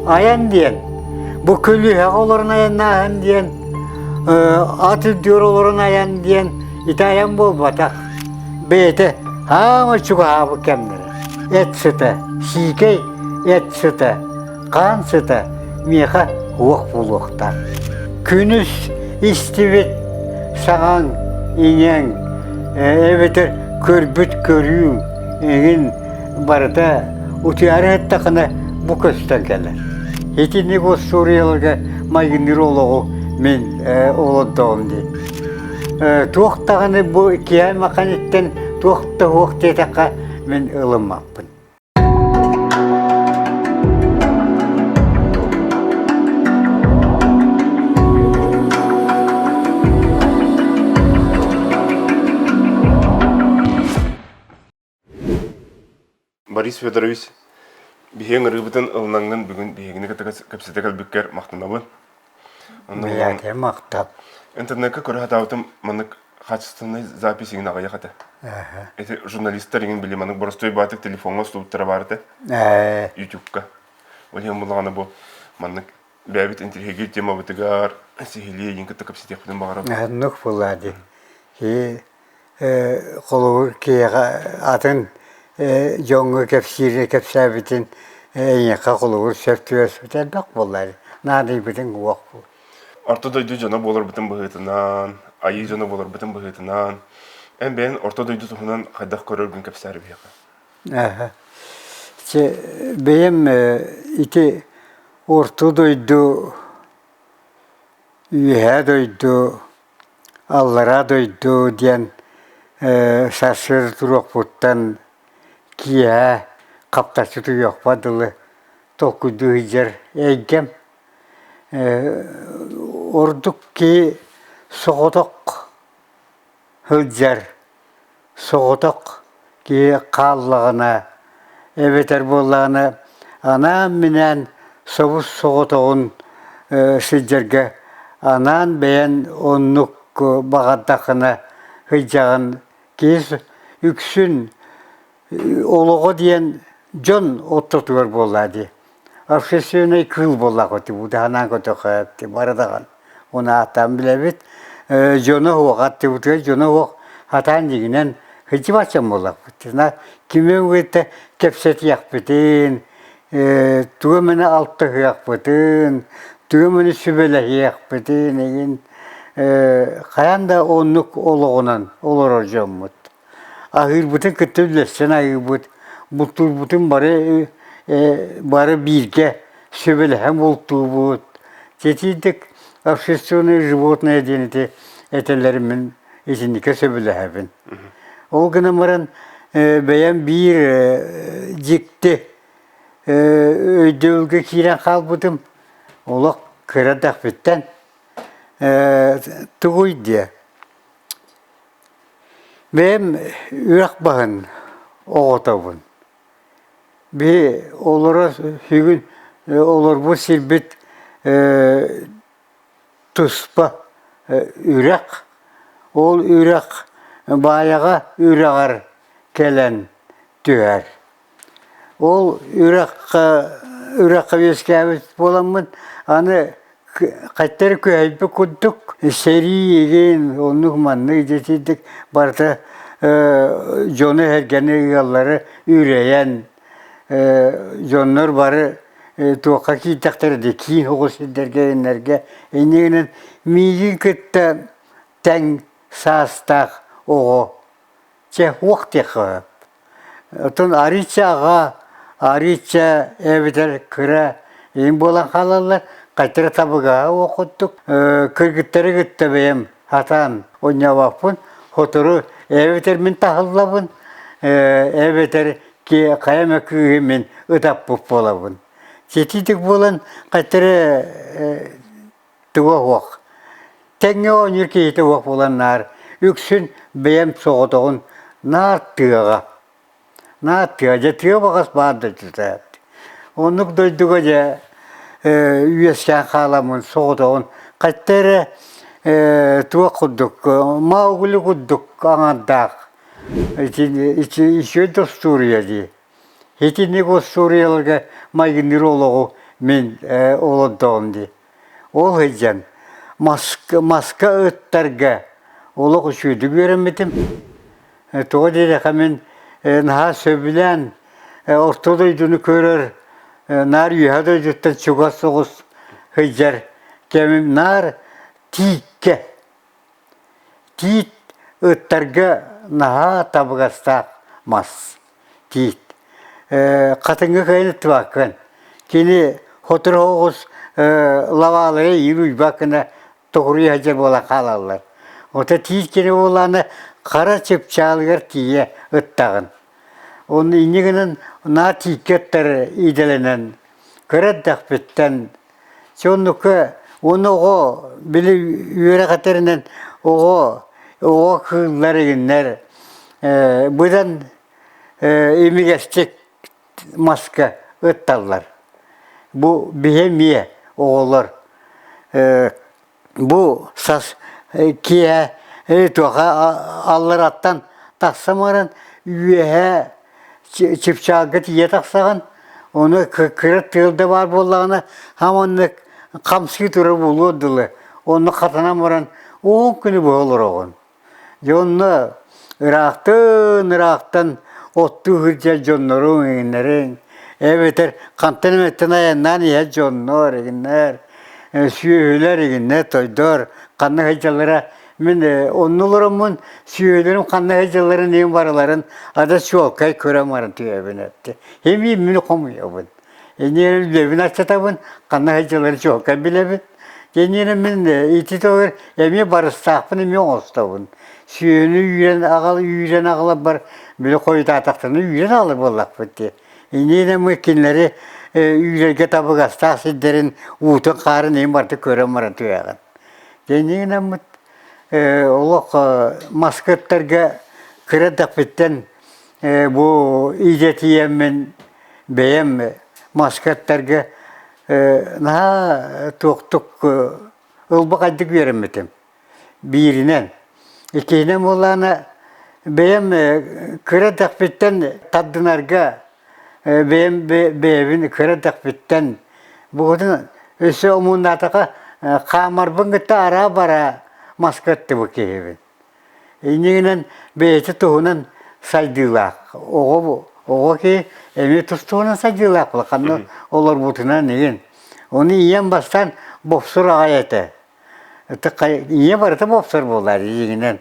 Айан диэн, бу көлүөһэҕэ олорон айаннааһын диэн, ат үрдүгэр олорон айан диэн ити айан буолбатах. Бэйэтэ хаама чугаһаабыт кэмнэрэ. Эт сыта, сиикэй эт сыта, хаан сыта миэхэ уох буолуохтаах. Күнүс истибит саҥаҥ, иҥэҥ, эбэтэр көрбүт көрүүҥ эҥин барыта утуйаары сыттахына бу көстөн кэлэр. Итинник остуоруйаларга майгынныыр олоҕу мин олордоҕум дии. Туох даҕаны бу киһи маханиттан туох да суох диэтэххэ мин ылыммаппын. Борис Федорович, биһиги ыҥырыыбытын ылынаҥҥын бүгүн биһигини кытта кэпсэтэ кэлбиккэр махтанабын. Бэйэтэ махтал. Интернекка көрө сатаабытым маннык качественный запись иҥин аҕыйах этэ. Эти журналистар иҥин били маннык боростуой баатык телефоҥҥа устубуттара баар этэ. Ютубка. Ол иһин буллаҕына бу маннык бэйэбит интириэһиргиир темабытыгар сиһилии иҥин кытта кэпсэтиэхпитин баҕарабын. Оннук буолла дии. Холобур киһиэхэ атын дьоҥҥо кэпсиирин кэпсээбитин эйиэхэ холобур сөп түбэспит элбэх буолла наадыйбытыҥ уох Орто дойду дьоно буоларбытын быһыытынан, айыы дьоно буоларбытын быһыытынан, эн бэйэн орто дойду туһунан хайдах көрөргүн кэпсээр биһиэхэ. Чэ, бэйэм ити орто дойду, үөһээ дойду Аллараа дойду диэн сарсыарда туруохпуттан киэһэ хаптаччы утуйуохпар дылы толкуйдуу сылдьар эйгэм. Ордук киһи соҕотох сылдьар соҕотох киһи хааллаҕына эбэтэр буоллаҕына анаан-минээн собус-соҕотоҕун сылдьарга анаан бэйэн оннук баҕардаххына сылдьаҕын киһи үксүн олоҕо диэн дьон ортотугар буоллаа дии. Общественнай кыыл буоллаах утаһанаан көтөхөөт бары даҕаны Оны ааттаан билэбит. Дьоно суох аттыбытыгар дьоно суох хатаан дьиҥинэн сылдьыбат дьон буоллахпыт. Кими кытта кэпсэтиэхпитин, тугу эмэни алтыһыахпытын, тугу эмэни сүбэлэһиэхпитин игин хайаан да оннук олоҕунан олорор дьоммут. Аһыырбытын кытта үллэстэн аһыыбыт, бултуурбутун бары бары бииргэ сөбүлэһэн бултуубут. Итиитик общественное животное диэн ити этэллэрин мин итинникэ сөбүлэһэбин. Ол гынан баран бэйэм биир дьикти өйдөбүлгэ киирэн хаалбытым олох кыра эрдэхпиттэн тугуй диэ Бэйэм үрэх баһын оҕотобун. Биһи олоро сүгүн олорбут сирбит туспа үрэх. Ол үрэх Баайаҕа үрэҕэр кэлэн түһэр. Ол үрэххэ үрэххэ үөскээбит буоламмын, аны хаттары күһэйбит курдук сэрии игин оннук маннык дьэтийдик барыта дьону-сэргэни ыаллары үрэйэн дьоннор бары туохха киирдэхтэрэ дии киин оҕус сирдэргэ иннэргэ иннигинэн миигин кытта тэҥ саастаах оҕо Чэ, уох диэххэ сөп. Оттон арыычча аҕа, арыычча эбэтэр кыра иин буолан хаалаллар, хайтара табыгаһа уох курдук. Кыргыттары кытта бэйэм сатаан оонньообоппун, сотору эбэтэр мин таһыллабын, эбэтэр хайа эмэ кыыһы мин ытаппыт буолабын. Ситиитик буолан хайтара туга суох. Тэҥҥэ оонньуур киһитэ суох буолан наар үксүн бэйэм соҕотоҕун наар тыаҕа. Наар тыа, дьэ тыа баҕас баар дойдута. Оннук дойдуга дьэ үөскээн хааламмын соҕотоҕун хатта эрэ туох курдук Маугли курдук аҥардаах ити ити үчүгэй да остуоруйа дии. Итинник остуоруйаларга майгынныыр олоҕу мин олордоҕум дии. Ол сылдьан маска, маска ыттарга олох үчүгэйдик үөрэммитим. Тоҕо диэтэххэ мин наһаа сөбүлээн орто дойдуну көрөр, наар үөһэ дойдуттан чугас соҕус сылдьар кэмим наар тииккэ Тиит ыттарга наһаа табыгастаах мас. Тиит. Хатыҥҥа кыайан ыттыбаккын. Кини сотору соҕус лабаалары иир уйбат гына тоҕуруйа сылдьар буолан хаалаллар. Ото тиит кини буоллаҕына хара чыпчаалыгар тиийэ ыттаҕын. Онно инньэ гынан наар тииккэ ыттар идэлэнэн кыра эрдэхпиттэн Чэ оннукка уонна оҕо били үөрэх этэринэн оҕо оҕо кыыллар игиннэр быдан имигэстик маска ытталлар. Бу биһи эмиэ оҕолор Бу сас киэһэ туоха аллараттан тахсан баран үөһэ чыпчаалга тиийэ тахсаҕын, ону кыра тыал да баар буоллаҕына хаманнык хамсыы турар буолуор дылы онно хатанан баран уһун күнү быһа олороҕун. Дьэ онно ыраахтан-ыраахтан оттуу сылдьар дьонноруҥ эҥиннэриҥ, эбэтэр хантан эмэттэн айаннаан иһэр дьоннор эҥиннэр, сүөһүлэр эҥиннэр, тойдор ханна сылдьаллара мин онно олороммун сүөһүлэрим ханна сылдьалларын иһин барыларын адьас чуолкай көрөн баран түһэбин эттэ. Эмиэ мин хомуйабын. Иннинэ үлэбин аччатабын, ханна сылдьалларын чуолкай билэбин. Иннинэ мин ити тылы эмиэ барыстаахпын эмиэ оҥостобун. Сүөһүнү үүрэн аҕал, үүрэн аҕаларбар били хойутаатахтарына үүрэн аҕалар буоллахпыт дии. Иннинэ мы кинилэри үүрэргэ табыгастаах сирдэрин уутун-хаарын иһин барыта көрөн баран түһэҕин. Иннинэ олох маскыттарга кыра эрдэхпиттэн бу идэтийэммин бэйэм маскаттарга наһаа туохтук ылбаҕайдык үөрэммитим. Бииринэн. Иккиһинэн буоллаҕына бэйэм кыра эрдэхпиттэн тардынарга бэйэм бэйэбин кыра эрдэхпиттэн бугутун өссө омуннаатаха хаамарбын кытта араа-бараа маска ыттыбыт киһибин. Иннигинэн бэйэтэ туһунан сайдыылаах. Оҕо оҕо киһи эмиэ тус туһунан сайдыылаах буолар. Ханна олорбутунан игин. Ону ийэм бастаан бопсур аҕай этэ. Ийэ барыта бопсор буолар дьиҥинэн.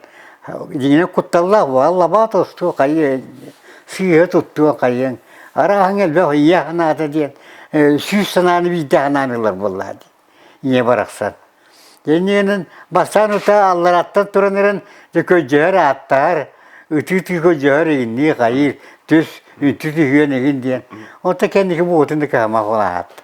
Дьиҥинэн кутталлаах буолар. Лабаа тостуо хайыа, сыыһа туттуо хайыаҥ. Арааһыҥ элбэх ийэ санаата диэн сүүс санааны биирдэ санаан ылар буоллаҕа дии. Ийэ барахсан. Иннинэн бастаан утаа аллараттан туран эрэн дьэ көдьөһөр ааттаһар, ытыы-ытыы көдьөһөр игиннии хайыыр, түс, үнтү түһүөн игин диэн. Онто кэнники буотун да кыһамах улаат.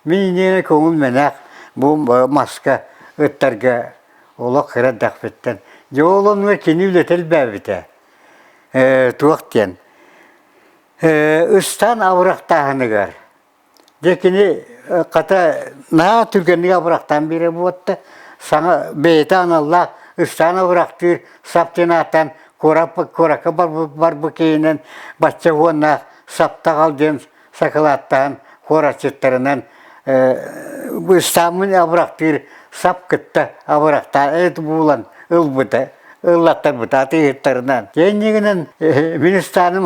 Мин иннинэ көҥүл мэнээх бу маска ыттарга олох кыра эрдэхпиттэн. Дьэ ол оннугар кини үлэтэ элбээбитэ. Туох диэн. Ыстаан абырахтааһыныгар Дьэ кини хата наһаа түргэнник абырахтаан биэрэр буолта. Саҥа бэйэтэ аналлаах ыстаан абырахтыыр сап диэн ааттаан куоракка барбыт киһинэн бачча уоннаах саптаҕал диэн сакылааттаан куорасчыттарынан ыстааммын абырахтыыр сап кытта абырахтаан эт буулан ылбыта ыллаттарбыта атыыһыттарынан. Кэннигинэн мин ыстааным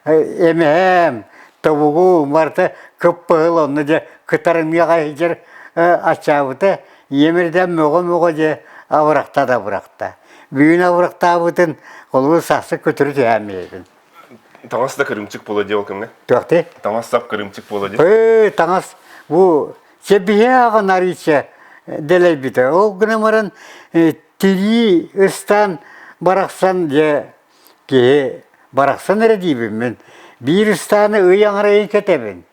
эмэһэм тобугу барыта кып-кыһыл онно дьэ кытарымыаҕа сылдьар аччаабыта ийэм эрдээн мөҕө-мөҕө дьэ абырахта да абырахта бүгүн абырахтаабытын холобур сарсын көтөрү түһээн биэрэбин Таҥас да кырыымчык буола дии ол кэмҥэ. Туохтый? Таҥас сап кырыымчык буола дии. Ыы, таҥас бу чэбиһэ аҕын арыыча дэлэйбитэ. Ол гынан баран тирии ыстаан барахсан дьэ Киһи барахсан эрэ диибин мин. Биир ыстааны ый аҥарайын кэтэбин.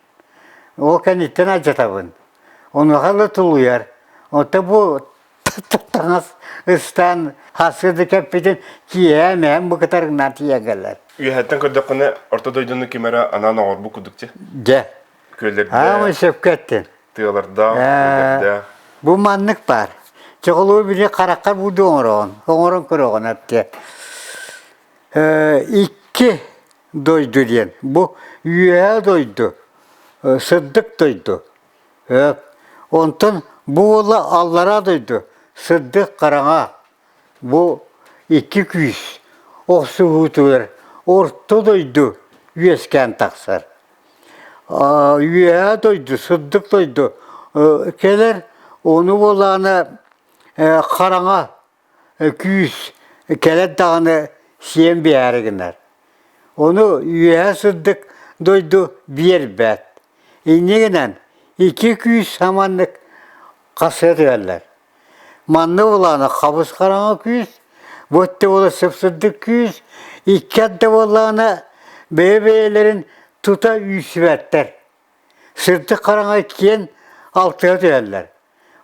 Ол кэнниттэн алдьатабын. Онуоха ыла тулуйар. Оттон бу таҥас ыстаан хассыада кэппитин киэһэ мэһэм бу кытарыҥнаан тиийэн кэлэр. Үөһэттэн көрдөххүнэ орто дойдуну ким эрэ анаан оҥорбут курдук дии. Дьэ. Күөллэрдээх. Аамай сөпкө эттин. Тыалардаах, күөллэрдээх. Бу маннык баар. Чоҕулуу били харахха бууду оҥороҕун, оҥорон көрөҕүн эттэ. Икки дойду диэн. Бу үөһээ дойду, сырдык дойду. Онтон бу уола аллараа дойду сырдык хараҥа бу икки күүс охсуһуутугар орто дойду үөскээн тахсар. Үөһээ дойду, сырдык дойду кэлэр, ону буоллаҕына хараҥа күүс кэлэр даҕаны сиэн биһээри гынар. Ону үөһэ сырдык дойду биэрбэт. Инньэ гынан икки күүс саманнык хасыа түһэллэр. Манна булаана хабыс хараҥа күүс, бу өттө буола сып-сырдык күүс, икки арда буоллаҕына бэйэ-бэйэлэрин тута үүсүбэттэр. Сырдык хараҥа киэн алтыга түһэллэр.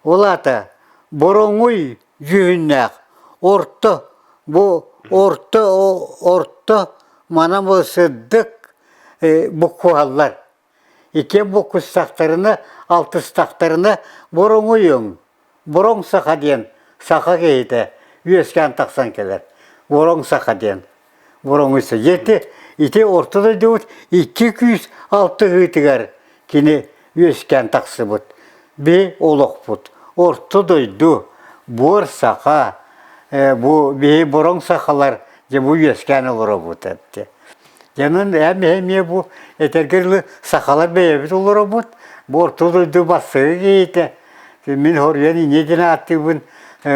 Ол аата бороҥуй дьүһүннээх орто бу орто орто манан бу сырдык буккуһаллар. Иккиэн буккустахтарына, алтыстахтарына бороҥуйуҥ, бороҥ саха диэн саха киһитэ үөскээн тахсан кэлэр. Бороҥ саха диэн. Бороҥуйса. Ити, ити орто дойдубут икки күүс алтыһыытыгар кини үөскээн тахсыбыт. Би олохпут. Орто дойду, буор саха, бу биһи бороҥ сахалар дьэ бу үөскээн олоробут эбит. Дьонун эн эмиэ бу этэргэ дылы сахалар бэйэбит олоробут, бу орто дойду бастакы киһитэ. Мин хоруйан инньэ диэн ааттыыбын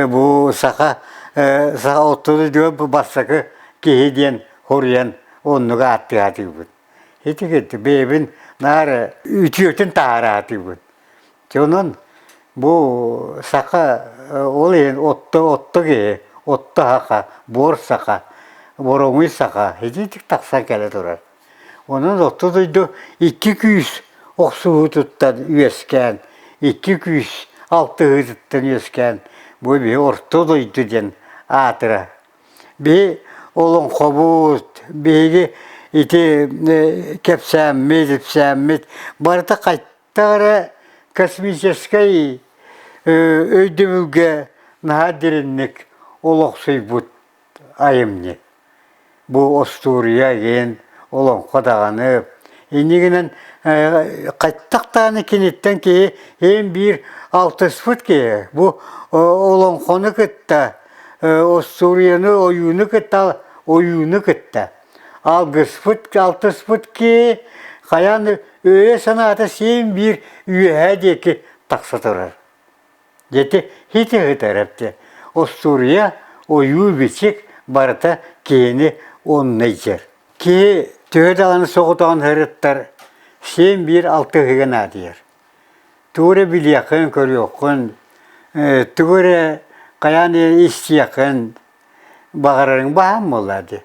бу саха саха орто дойдуга бу бастакы киһи диэн хоруйан оннук ааттыаатыыбын. Ити бэйэбин наар үтүөтүн таһаараатыыбын. Дьэ онон бу саха ол иһин отто отто киһи, отто саха, буор саха, бороҥуй саха итиитик тахсан кэлэ турар. Онон орто дойду икки күүс охсуһуутуттан үөскээн, икки күүс алтыһыытыттан үөскээн бу биһи орто дойду диэн аатыра. Биһи олоҥхобут, биһиги ити кэпсээммит, ипсээммит барыта Тоҕо эрэ космическай өйдөбүлгэ наһаа дириҥник олохсуйбут айымньы. Бу остуоруйа игин, олоҥхо даҕаны. Иннигинэн хайдах даҕаны киниттэн киһи иһин биир алтыспыт киһи. Бу олоҥхону кытта, остуоруйаны, ойууну кытта, ойууну кытта алгыспыт, алтыспыт киһи хайаан өйө-санаата син биир үөһээ диэки тахса турар. Дьэти хити хытарапты. Остуоруйа, ойуу-бичик барыта киһини онно илдьэр. Киһи төһө даҕаны соҕотоҕун сырыттар, син биир алтыһыыга наадыйар. Тугу эрэ билиэххин, көрүөххүн, тугу эрэ хайаан истиэххин баҕарарыҥ баһаам буоллаа дии.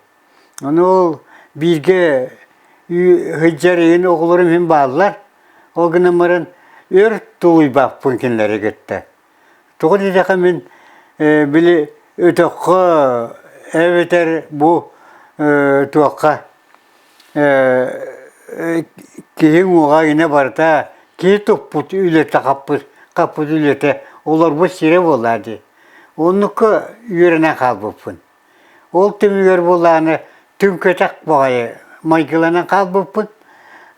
Ону ол бииргэ сылдьар игин оҕолорум иһин бааллар. Ол гынан баран өр тулуйбаппын кинилэри кытта. Тоҕо диэтэххэ мин били өтөххө эбэтэр бу туохха киһи уҥуоҕа инэ барыта киһи туппут үлэтэ хаппыт хаппыт үлэтэ олорбут сирэ буоллаа дии. Оннукка үөрэнэн хаалбыппын. Ол түмүгэр буоллаҕына түҥкэтэх баҕайы майгыланан хаалбыппын.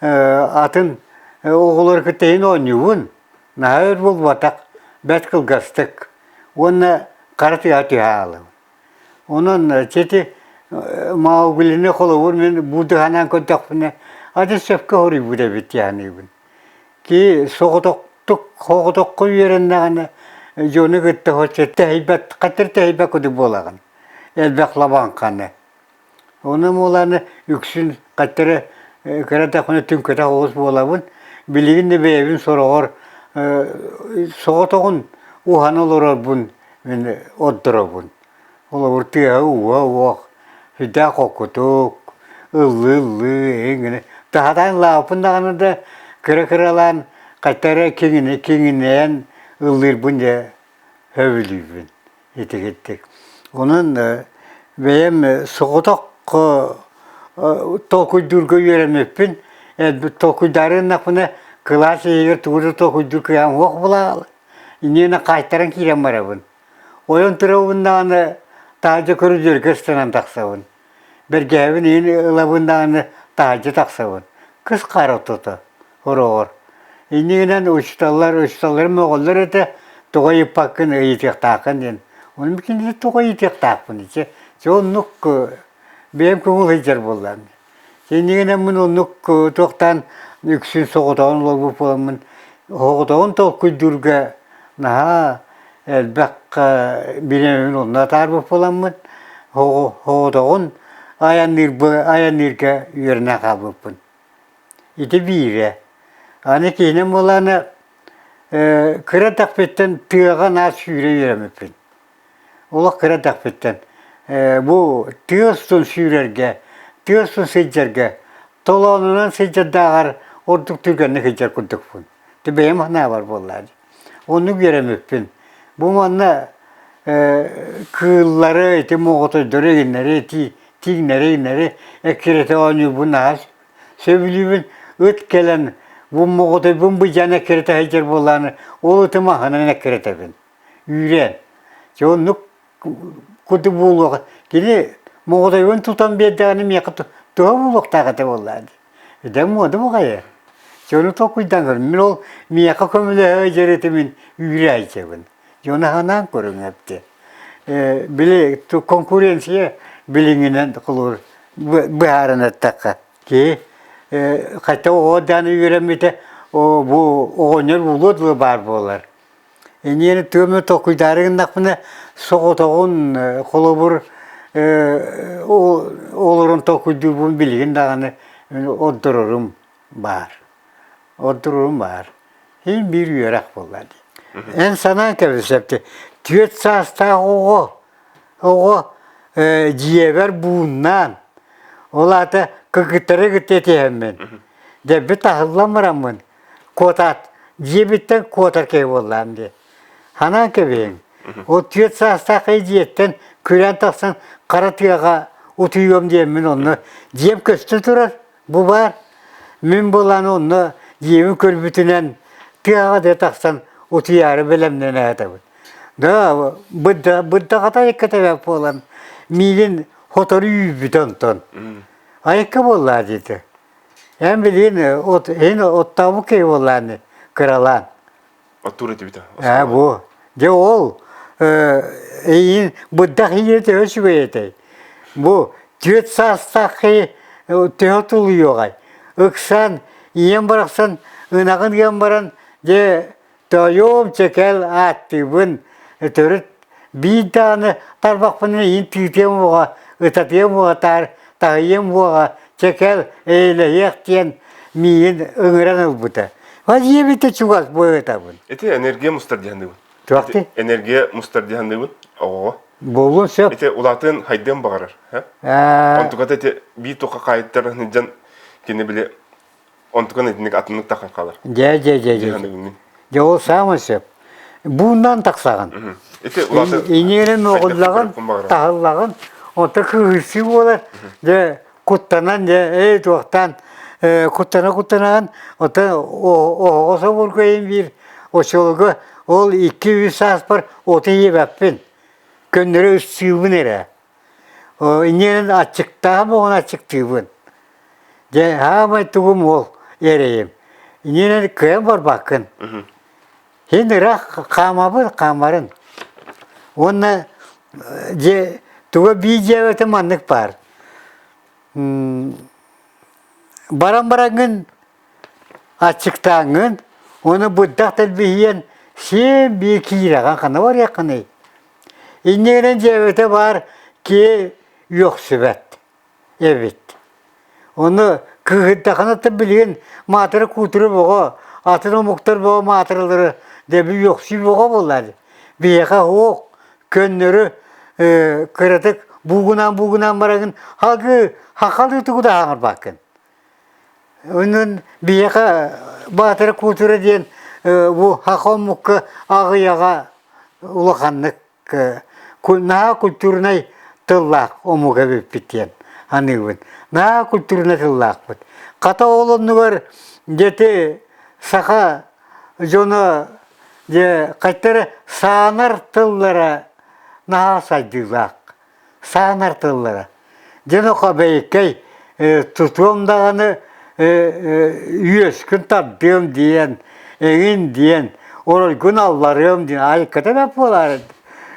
Атын оҕолору кытта иһин оонньуубун. Наһаа өр буолбатах, бэрт кылгастык. Уонна хара тыаҕа түһэ хаалабын. Онон ити Мауглины холобур мин буудуһанан көрдөхпүнэ, аты сөпкө хоруйбут эбит дии саныыбын. Киһи соҕотохтук соҕотоххо үөрэннэҕинэ дьону кытта соччо тэһийбэт хатыр тэһийбэт курдук буолаҕын элбэх лабаҥханы ону муоланы үксүн хаттары кыра эрдэхпинэ түҥкэтэх оҕус буолабын билигин да бэйэбин сороҕор соҕотоҕун уһана олорорбун мин ордоробун Холобур, тыаһа-ууһа уох, сүрдээх холкутук, ыллыы-ыллыы эҥин Таһатаан ылаабыппын даҕаны да, кыра-кыралаан хайта эрэ киҥини киҥинэйэн ыллыырбын дьэ сөбүлүүбүн итигирдик. Онон бэйэм соҕотох толкуйдуурга үөрэммиппин, толкуйдаары гыннахпына кылаас иһигэр тугу да толкуйдуур кыаҕым суох буолаҕа. Инньэ хаайтаран киирэн барабын. Ойон турабын даҕаны таһырдьа көрүдүөргэ ыстанан тахсабын. Бэргэһэбин иһин ылабын даҕаны таһырдьа тахсабын. Кыс хаар ортото, хороҕор. Иннигинэн учууталлар, учууталларым мөҕөллөр этэ, тоҕо ыйыппаккын, ыйытыахтааххын диэн. Ону кинини тоҕо ыйытыахтаахпын ичэ. Чэ оннук бэйэм көҥүл сылдьар буоллаҕым. Иннигинэн мин оннук туохтаан үксүн соҕотоҕун олорбут буоламмын, соҕотоҕун толкуйдуурга наһаа элбэх бириэмэбин онно атаарбыт буоламмын, соҕотоҕун айанныырбы айанныырга үөрэнэн хаалбыппын. Ити биирэ. Аны киһинэн буолааны кыра эрдэхпиттэн тыаҕа наар сүүрэ үөрэммиппин. Олох кыра эрдэхпиттэн бу тыа устун сүүрэргэ, тыа устун сылдьарга толоонунан сылдьардааҕар ордук түргэнник сылдьар курдукпун. Ити бэйэм санаабар буоллаа дии. Оннук үөрэммиппин. Бу манна кыыллары, ити моҕотойдору игиннэри, тииҥнэри игиннэри эккирэтэ оонньуурбун наһаа сөбүлүүбүн. Ыт кэлэн бу моҕотойбун быдьаан эккирэтэ сылдьар буоллаҕына, ол ытым аһынан эккирэтэбин. Үүрэн. Дьэ оннук курдук буолуох. Кини моҕотойбун тутан биэрдэҕинэ миэхэ туһа буолуохтаах этэ буоллаа дии. Дэ муода баҕайы. Дьону толкуйдаан көрүн. Мин ол миэхэ көмөлөһө дьэрэтэ мин үүрээйчэбин. Дьону ханаан көрүҥ эпти. Били конкуренция билиҥинэн холуур быһааран эттэххэ. Киһи хотя оҕо дааны үөрэммитэ бу оҕонньор булуо дылы баар буолар. Эниэни тыамы толкуйдаары гыннахпына соҕотоҕун холобур олорон толкуйдуурбун билигин даҕаны ордорорум баар. Ордорорум баар. Син биир үөрэх буолла дии. Эн санаан кэбисэпти түөрт саастаах оҕо оҕо дьиэбэр бууннаан ол аата кыргыттары кытта этиһэммин дэлби таһыллан бараммын куотаат дьиэбиттэн куотар киһи буоллаам дии. Ханаан кэбиһиҥ. Ол түөрт саастаах киһи дьиэттэн күрээн тахсан хара тыаҕа утуйуом диэммин онно дьиэм көстө турар, бу баар. Мин буолан онно дьиэбин көрбүтүнэн тыаҕа да тахсан утуйаары бэлэмнэнэ сытабын. Да быддаҕата айыкка тэбэп буолан миигин хотору үүрбүтэ онтон. Айыкка буоллаа диэтэ. Эн билигин от эн оттообут киһи буоллаан кыралаан. Оттуур этибит. Ээ бу. Дьэ ол эйиин быдах ийэ төһө үчүгэй этэй? Бу түөрт саастаах киһи төһө тулуйуоҕай? Ыксаан ийэм барахсан ынаҕын ыан баран дьэ Тоойуом, чэкэл ааттыыбын, төрүт биир даҕаны тарбахпынан иин тыытыам уоҕа, ытатыам уоҕа, таар таһыйыам уоҕа, чэкэл эйэлэһиэх диэн миигин ыҥыран ылбыта. Дьиэбитэ чугас бу ытабын. Ити энергия мустар диһандыбын. Туохты? Энергия мустар диһандыбын оҕоҕо. Буолуон сөп. Ити улаатын хайдыан баҕарар. Онтуката ити биир туха хаайыттар дьон кини били Онтукан итинник атыннык тахан хаалар. Дьэ, дьэ, дьэ, дьэ. Дьэ, ол саамай сөп. Бууннан тахсаҕын. Ити улаата Иҥиэрин оҕуллаҕын, таһыллаҕын, онто кыһыырсыы буолар. Дьэ, куттанан, дьэ, эй, туохтаан, куттана-куттанаҕын, оттон оһоҕос обургу эйин биир очолого ол 2-3 сааспар оту иэбэппин. Көннөрү ыстыыбын эрэ. Иннинэн аччыктаһан оҕону аччыктыыбын. Дьэ, хаамай тугум уол эрэйим. Иннинэн кыайан барбаккын. Син ыраах хаамабын, хаамарын. Уонна дьэ туга биир дьиэбэтэ маннык баар. Баран бараҥҥын аччыктааҥҥын, уонна бырдах тэлбиһийэн сиэн биир киирэҕин ханна барыаххыный? Инньэ гынан дьиэбитэ баар киһи үөхсүбэт эбит. Ону кыыһырдахына да билигин маатыра-куутура бөҕө, атын омуктар бөҕө маатыралары дэби үөхсүү бөҕө буоллар. Биһиэхэ суох, көннөрү кыратык буугунаан-буугунаан бараҥын салгыы сахалыы тугу да хаҥырбаккын. Онон биһиэхэ Баатара куутура диэн бу саха омукка аҕыйаҕа улаханнык наһаа культурнай тыллаах омук эбиппит диэн аныыбын. Наһаа культурнай тыллаахпыт. Хата ол оннугар дьэти саха дьоно дьэ хайтары саанар тыллара наһаа сайдыылаах. Саанар тыллара. Дьэ бэйиккэй тутуом даҕаны үөскүн тардыам диэн. эҥин диэн оройгун алларыам диэн айыкката да буолаары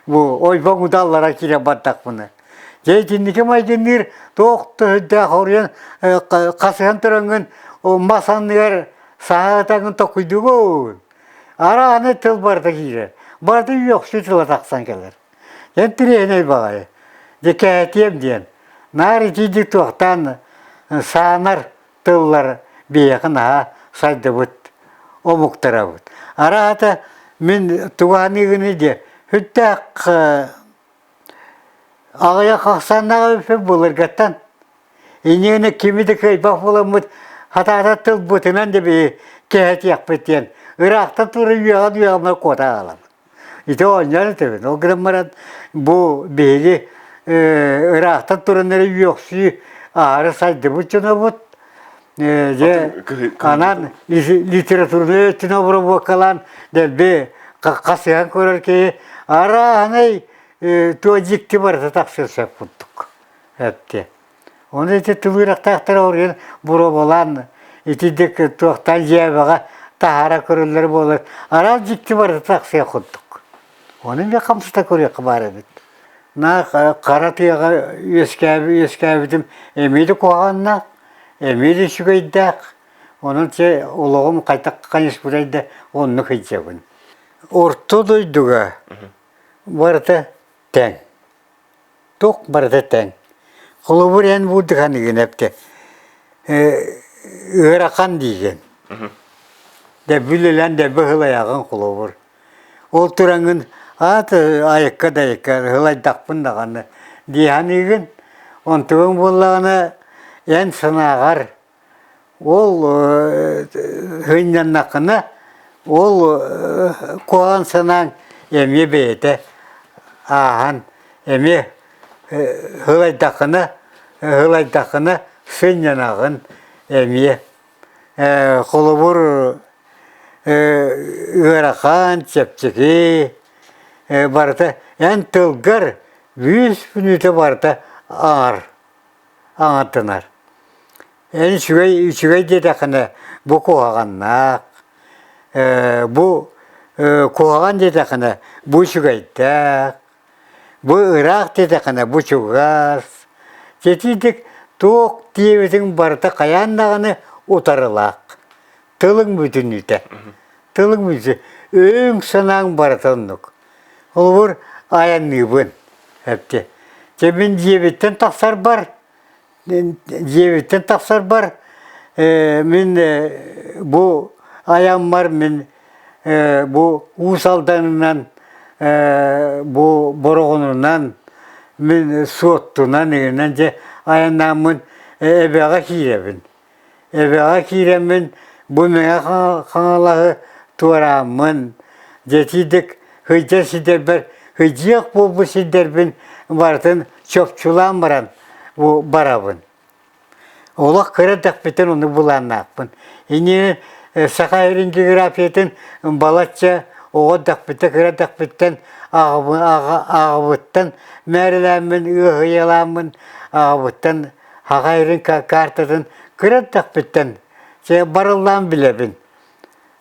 бу ойбоҥ удаллара киирэн бардахпына. Дьэ итинники майгынныыр туох да сүрдээх хоруйан хасыһан тураҥҥын мас анныгар саһаатаҥҥын токуйдугун. Арааны тыл барыта киирэр. Барыта үөхсүү тыла тахсан кэлэр. Интириэһинэй баҕайы. Дьэ кээтиэм диэн. Наар итиидик туохтаан саанар тыллар биһиэхэ наһаа сайдыбыт омуктарабыт. Араата мин тугу саныыгыный диэ сүрдээх аҕыйах ахсааннаах эбиппин былыргаттан. Инньэ кими да кыайбат буоламмыт хатаата тылбытынан да биһи кэһэтиэхпит диэн ыраахтан тура үөҕэн үөҕэмэ куота аҕалабыт. Ити оонньоон этэбин. Ол гынан баран бу биһиги ыраахтан туран эрэ үөхсүү аһары сайдыбыт дьонобут. Дьэ анаан литературнай өттүн обработкалаан дэлби хасыһан көрөр киһи арааһынай туох дьикти барыта тахсыан сөп курдук. Эттэ. Ону ити тылыырахтаахтара оруйан боруобалаан итинник туохтаан дьиэбэҕэ таһаара көрөллөр буолар. Араас дьикти барыта тахсыах курдук. Ону эмиэ хамсата көрүөххэ баар эбит. На хара тыаҕа үөскээби үөскээбитим эмиэ да куһаҕаннаах, эмиэ да үчүгэйдээх. Онон чэ олоҕум хайдах хайыспытай да оннук сылдьабын. Орто дойдуга барыта тэҥ. Туох барыта тэҥ. Холобур эн буурдуханыгын эптэ ыарахан диигин. Дэбби үлэлээн дэбби ыһылайаҕын холобур. Ол тураҥҥын аат айыкка да айыкка ыһылайдахпын даҕаны дии саныыгын. Онтугуҥ буоллаҕына эн санааҕар Ол сынньаннаххына, ол куһаҕан санааҥ эмиэ бэйэтэ ааһан, эмиэ сылайдаххына, сылайдаххына сынньанаҕын эмиэ. Холобур, ыарахан, чэпчэки барыта эн тылгар бүүс мүнүүтэ барыта аҥар аҥардынар. Эн үчүгэй үчүгэй диэтэххинэ бу куһаҕаннаах, бу куһаҕан диэтэххинэ бу үчүгэйдээх, бу ыраах диэтэххинэ бу чугас. Итинник туох диэбитиҥ барыта хайаан даҕаны утарылаах. Тылыҥ бүтүннүүтэ. Тылыҥ бүтүннүүтэ. Өйүҥ-санааҥ барыта оннук. Холобур, айанныыбын. Эптэ. Дьэ мин дьиэбиттэн тахсарбар, дьиэбиттэн тахсарбар мин бу айаммар мин бу Уус Алданынан, бу Бороҕонунан, мин Суоттунан игинэн дьэ айаннааммын эбэҕэ киирэбин. Эбэҕэ киирэммин бу Мэҥэ Хаҥалаһы туорааммын, дьэтиидик сылдьар сирдэрбэр сылдьыах буолбут сирдэрбин барытын чопчулаан баран бу барабын. Олох кыра эрдэхпиттэн оннук былааннаахпын. Иннинэ Саха сирин географиятын балачча оҕо эрдэхпиттэн кыра эрдэхпиттэн аҕабыттан мээрилээммин, ыаһыйалааммын аҕабыттан Аҕа эрин картатын кыра эрдэхпиттэн барыллаан билэбин.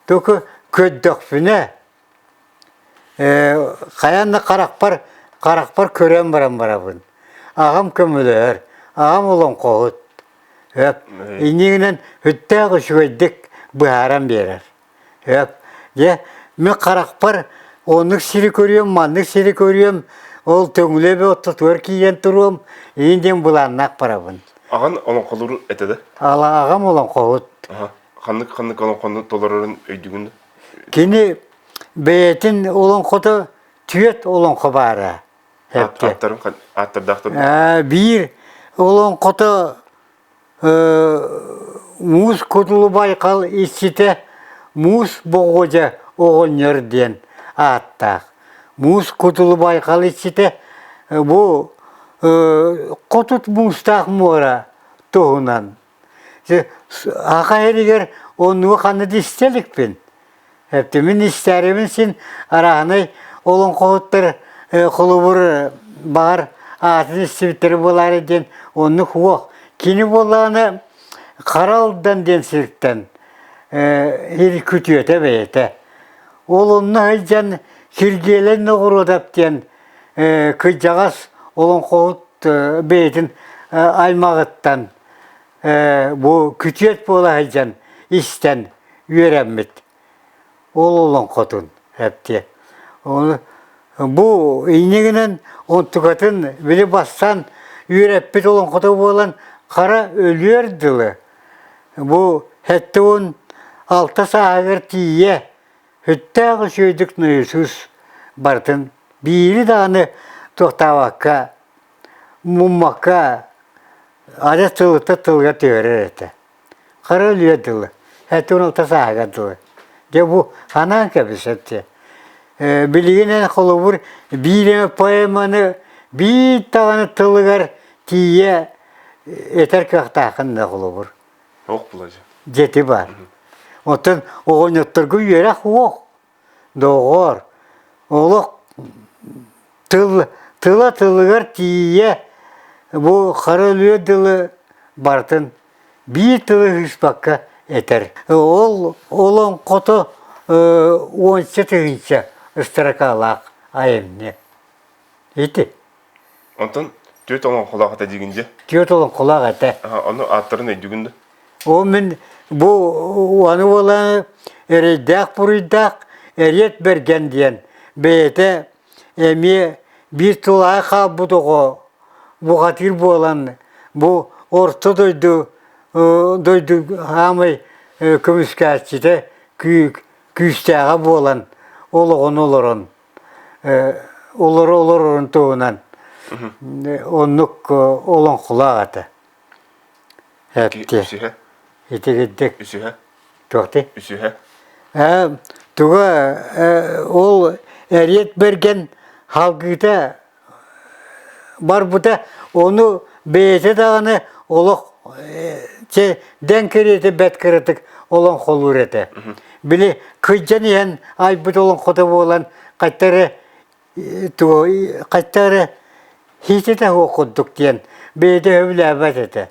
Туку көрдөхпүнэ, хайаан да харахпар харахпар көрөн баран барабын. Аҕам көмөлөһөр, аҕам олоҥхоһут. Иннигинэн сүрдээх үчүгэйдик быһааран биэрэр. Эп, дьэ, мин харахпар оннук сири көрүөм, маннык сири көрүөм, ол Төҥүлү ортотугар киирэн туруом, иин диэн былааннаах барабын. Аҕан олоҥхолуур этэ да? Аҕам олоҥхоһут. Ханнык ханнык олоҥхону толорорун өйдүүгүн да? Кини бэйэтин олоҥхото түөрт олоҥхо баара. Ааттарын ааттардаахтар Биир олоҥхото Муус Кутулу Байкал иччитэ Муус Боҕуодьа оҕонньор диэн ааттаах. Муус Кутулу Байкал иччитэ бу Хотут муустаах муора туһунан. Саха сиригэр оннугу ханна да истэ иликпин. Мин истээрибин син арааһынай олоҥхоһуттар холобур баҕар аатын истибиттэрэ буолаары диэн оннук уох. Кини буоллаҕына Хара Алдан диэн сиртэн. ир күтүөтэ бэйэтэ. Ол онно сылдьан Киргиэлэй Ноҕуруодап диэн кырдьаҕас олоҥхоһут бэйэтин аймаҕыттан бу күтүөт буола сылдьан истэн үөрэммит. Ол олоҥхотун эптиэ. Ону бу инньэ гынан онтукатын били бастаан үөрэппит олоҥхото буолан хара өлүөр дылы бу 76 сааһыгар тиийэ сүттээх үчүгэйдик нойосуус барытын биири даҕаны туохтаабакка муммакка адьас тылыттан тылга түһэрэр этэ. Хара өлүөр дылы, 76 сааһыгар дылы. Дьэ бу анаан кэбисэттэ. Билигин эн холобур биир эмэ поэманы биир даҕаны тылыгар тиийэ этэр кыахтааххын да холобур. Ох булажы. Дьэти бар. Оттон оҕонньотторго үөрэх уох. Доҕоор, олох тыл тыла тылыгар тиийэ бу хара өлүөр дылы барытын биир тылы ыыспакка этэр. Ол олоҥхото уонча тыһыынча ыстаракаалаах айымньы. Ити. Онтон түөрт олоҥхолоох этэ диигин дьэ? Түөрт олоҥхолоох этэ. Ону ааттарын өйдүүгүн да? Ол мин бу аны буолан эрэйдээх-буруйдаах Эриэт Бэргэн диэн бэйэтэ эмиэ биир тулаайах хаалбыт оҕо бухатыыр буолан бу орто дойду дойду хаамай көмүскээччитэ күүстээҕэ буолан олоҕун олорон олоро олорорун туһунан оннук олоҥхолоох этэ. Үсүһэ. Итигирдик. Үсүһэ. Туохтый? Үсүһэ. Туга ол Эриэт Бэргэн халгыыта барбыта ону бэйэтэ даҕаны олох чэ дэҥ кэриэтэ бэрт кыратык олоҥхолуур этэ. Били кыдьан иһэн айбыт олоҥхото буолан хайта эрэ тугу хайта эрэ хиитэтэ суох курдук диэн бэйэтэ сөбүлээбэт этэ.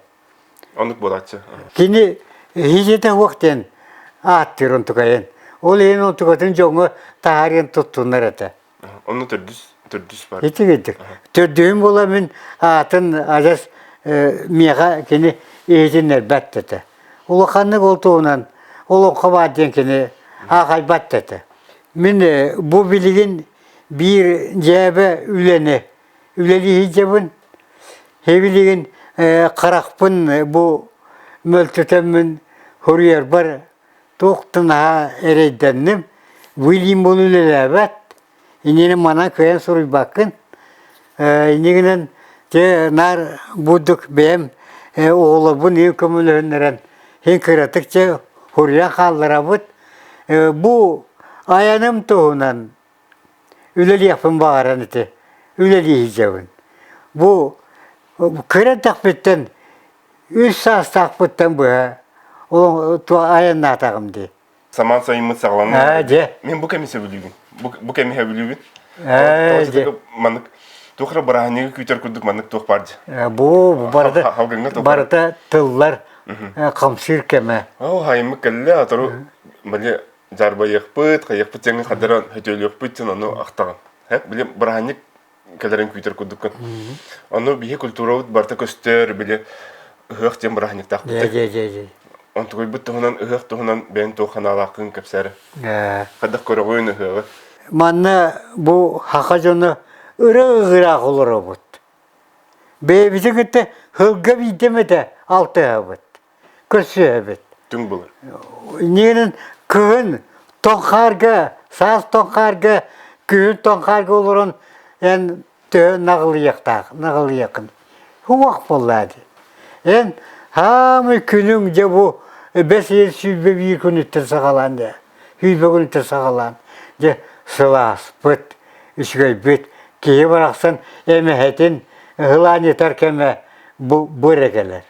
Оннук буолааччы. Кини хиитэтэ суох диэн ааттыыр онтукайын. Ол иһин онтукатын дьоҥҥо таһаарыан туттунар этэ. Онно төрдүс төрдүс бар. Ити курдук. Төрдүһүн буола мин аатын адьас миэхэ кини иһитиннэрбэт этэ. Улаханнык ол туһунан олоҥхо баар диэн кини аахайбат этэ. Мин бу билигин биир дьээбэ үлэни үлэлии сылдьабын. Билигин харахпын бу мөлтөтөммүн суруйарбар туох да наһаа эрэйдэнним. Бу илиим буолу үлэлээбэт. Иннинэ манан кыайан суруйбаккын. Иннигинэн дьэ наар бурдук бэйэм оҕолорбун иһин көмөлөһүннэрэн иһин кыратык чэ суруйан хаалларабыт. Бу айаным туһунан үлэлиэхпин баҕаран ити үлэлии сылдьабын. Бу кыра эрдэхпиттэн үс саастаахпыттан быһа айаннаатаҕым дии. Самаан сайыммыт саҕаланна. Аа, дьэ. Мин бу кэми сөбүлүүбүн. Бу, бу кэми сөбүлүүбүн. Ээ, дьэ. Маннык туох эрэ бырааһынньыгы күүтэр курдук маннык туох баар дьэ. Бу барыта барыта тыллар хамсыыр кэмэ. Оо, хайыммыт кэллэ, атору били дьаарбайыахпыт, хайыахпыт дьэҥҥэ хадаран хөтүөлүөхпүт дьон ону ахтаҕын. Хэп, били бырааһынньык кэлэрин күүтэр курдуккун. Ону биһи культурабыт барыта көстөр, били ыһыах диэн бырааһынньыктаахпыт. Дьэ, дьэ, дьэ, дьэ. Онтугуйбут туһунан ыһыах туһунан бэйэҥ туох санаалааххын кэпсээрэ. Хайдах көрөҕүн ыһыаҕы? Манна бу саха дьоно ыра-ыраах олоробут. Бэйэбитин кытта сылга биирдэ эмэтэ алтыһабыт. Көрсүһэбит. Түҥ былыр. Иннигинэн кыһын тоҥ хаарга, саас тоҥ хаарга, күһүн тоҥ хаарга олорон эн төһө наҕылыйыахтаах, наҕылыйыаххын. Уох буоллаа дии. Эн хаамый күнүҥ дьэ бу бэс ыйын 21 күнүттэн саҕалаан дьэ, 20 күнүттэн саҕалаан дьэ сылааспыт, үчүгэйбит, киһи барахсан эмэһэтин ыһылаан кэмэ бу, бу эрэ кэлэр.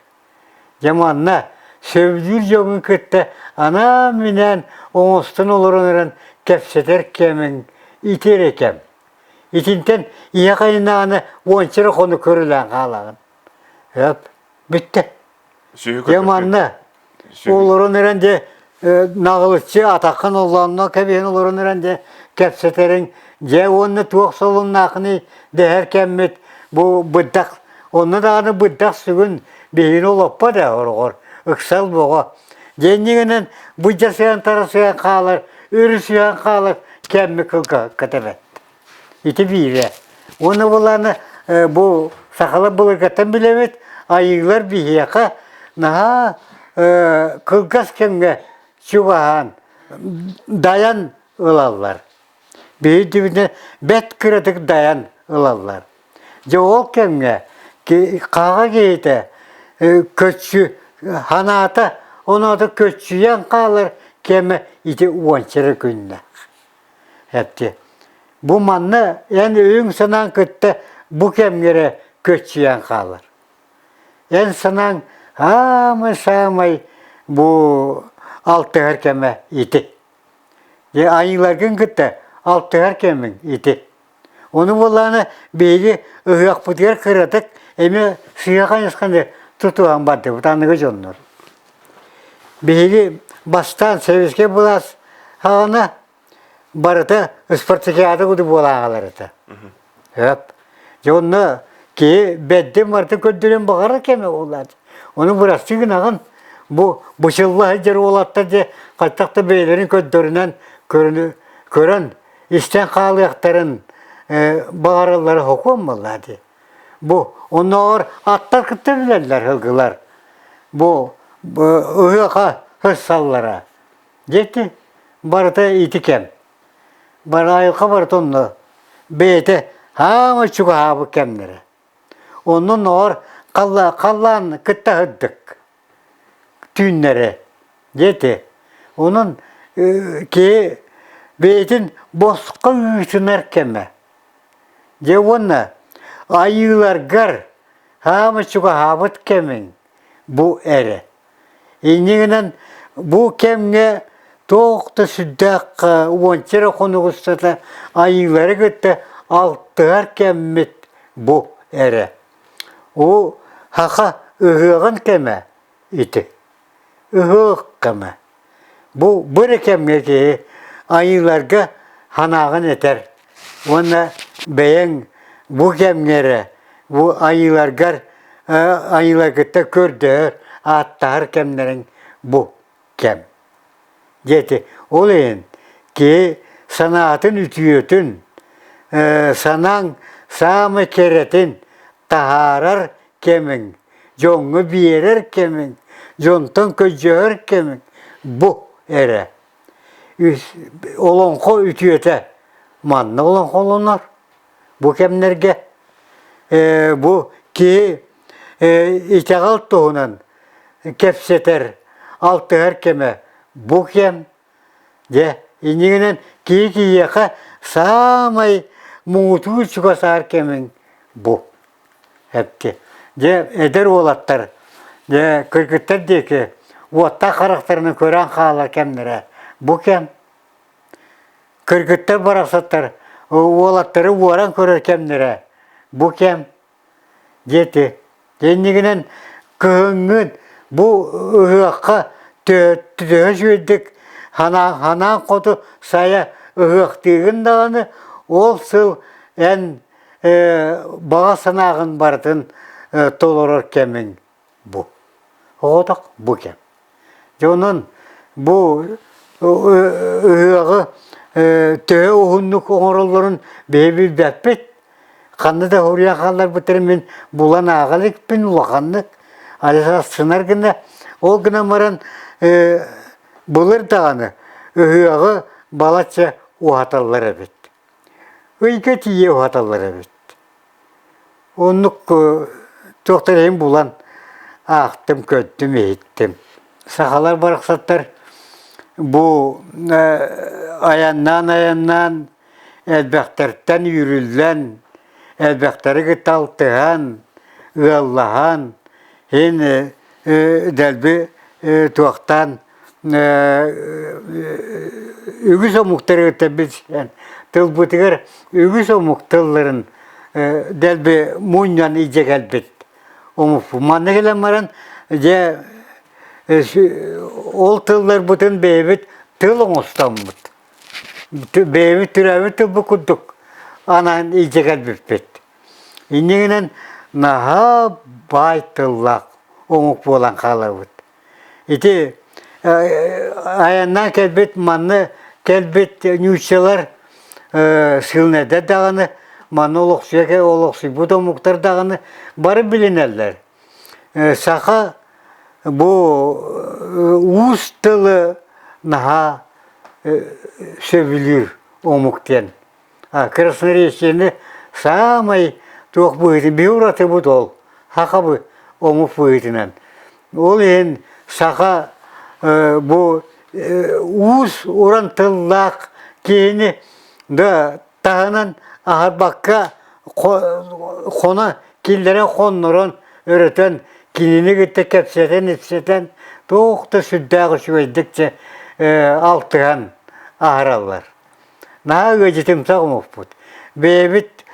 Дьэ манна сөбүлүүр дьоҥҥун кытта анаан-минээн оҥостон олорон эрэн кэпсэтэр кэмиҥ ити эрэ кэм. Итинтэн ийэ хайынааны уонча эрэ хонук көрүлээн хаалаҕын. Өп, бүттэ. Дьэ манна олорон эрэн дьэ Наҕылыччы атаххын оллоонно кэбиһэн олорон эрэн дьэ кэпсэтэриҥ дьэ уонна туох солуннаахыный дэһэр кэммит бу бырдах онно даҕаны бырдах сүгүн биһигини олоппот ээ хороҕор ыксал бөҕө дьэ иннигинэн быдьа сыһан тарасыһан хаалар өрүсүһэн хаалар кэммит кылгаһыкка тэбэт Ити биирэ. Уонна былааны бу сахалар былыргаттан билэбит, айыылар биһиэхэ наһаа кылгас кэмҥэ чугаһаан, дайан ылаллар. Биһиги бэрт кыратык дайан ылаллар. Дьэ ол кэмҥэ хаҕа киһитэ көччү санаата оноото көччүйэн хаалар кэмэ ити уонча эрэ күннээх. Эпти. Бу манна эн өйүҥ-санааҥ кытта бу кэмҥэ эрэ көччүйэн хаалар. Эн санааҥ аамай-саамай бу алтыһар кэмэ ити. Дьэ айыыларгын кытта алтыһар кэмиҥ ити. Ону буоллаҕына биһиги ыһыахпытыгар кыратык эмиэ сыыһа хайысханы тутуһан бардыбыт аныгы дьоннор. Биһиги бастаан сэбиэскэй былаас саҕана барыта спартакиада курдук буолан этэ. Сөп. Дьэ онно киһи бэрдин барытын көрдөрүөн баҕарар кэмэ буоллаат. Ону бырастыы гынаҕын бу бучулла сылдьар уолаттар дьэ хайтах да бэйэлэрин көрдөрүнэн көрөн истэн хаалыахтарын баҕараллара сокуон буоллаа дии. Бу оннооҕор аттар кытта билэллэр сылгылар. Бу ыһыаха сырсаллара. Дьэ барыта ити кэм. Барайылха барыта онно бэйэтэ хаамай чугаһаабыт кэмнэрэ. Онно ноор халлаан кытта сырдык түүннэрэ диэтэ. Онон киһи бэйэтин босхо ыытынар кэмэ. Дьэ уонна айыыларгар хаама чугаһаабыт кэмиҥ бу эрэ. Инньэ гынан бу кэмҥэ туох да сүрдээх уонча эрэ хонук устата айыылары кытта алтыһар кэммит бу эрэ. Уу саха ыһыаҕын кэмэ ити. Ыһыах кэмэ. Бу бу эрэ кэмҥэ киһи айыыларга санааҕын этэр уонна бэйэҥ бу кэмҥэ эрэ бу айыыларгар айыыларгыттан көрдөһөр, ааттаһар кэмнэриҥ бу кэм. Диэти ол иһин киһи санаатын үтүөтүн, санааҥ саамай кэрэтин таһаарар кэмиҥ, дьоҥҥо биэрэр кэмиҥ, дьонтон көдьөһөр кэмиҥ бу эрэ. Олоҥхо үтүөтэ манна олоҥхолонор. Бу кэмнэргэ бу киһи итэҕэл туһунан кэпсэтэр, алтыһар кэмэ бу кэм. Дьэ, иннигинэн киһи киһиэхэ саамай муҥутуур чугасаһар кэмиҥ бу. Эпти. Дьэ, эдэр уолаттар, дьэ, кыргыттар диэки уоттаах харахтарынан көрөн хаалар кэмнэрэ бу кэм. Кыргыттар барахсаттар уолаттары уоран көрөр кэмнэрэ бу кэм. Диэти. Иннигинэн кыһыҥҥын бу ыһыахха төһө үчүгэйдик ханаан хоту сайа ыһыахтыыгын даҕаны, ол сыл эн баҕа санааҕын барытын толорор кэмиҥ бу. Оҕотох бу кэм. Дьэ онон бу ыһыаҕы төһө уһуннук оҥороллорун биһи билбэппит. Ханна да суруйан хаалларбыттарын мин булан ааҕа иликпин улаханнык. Астынар гына. Ол гынан баран былыр даҕаны ыһыаҕы балачча уһаталлар эбит. Ыйга тиийэ уһаталлар эбит. Оннук туохтар иһин булан аахтым, көрдүм, иһиттим. Сахалар барахсаттар бу айаннаан-айаннаан элбэхтэртэн үүрүллэн, элбэхтэри кытта алтыһан, ыаллаһан, иһин дэлби туохтаан үгүс омуктары кытта билсэн тылбытыгар үгүс омук тылларын дэлби мунньан илдьэ кэлбит омукпут. Манна кэлэн баран дьэ Ол тылларбытын бэйэбит тыл оҥостоммут. Бэйэбит төрөөбүт тылбыт курдук анаан илдьэ кэлбиппит. Иннигинэн наһаа баай тыллаах омук буолан хаалабыт. Ити айаннаан кэлбит манна кэлбит нууччалар сыылынайдар даҕаны, манна олохсуйа олохсуйбут омуктар даҕаны бары билинэллэр. Саха бу уус тылы наһаа сөбүлүүр омук диэн. Красноречиены саамай туох быһыытын биһи уратыбыт ол саха омук быһыытынан. Ол иһин саха бу уус уран тыллаах киһини да таһынан аһарбакка хоно киллэрэн хоннорон өрөтөн кинини кытта кэпсэтэн-ипсэтэн туох да сүрдээх үчүгэйдик дьэ алтыһан аһараллар. Наһаа ыалдьытымсах омукпут. Бэйэбит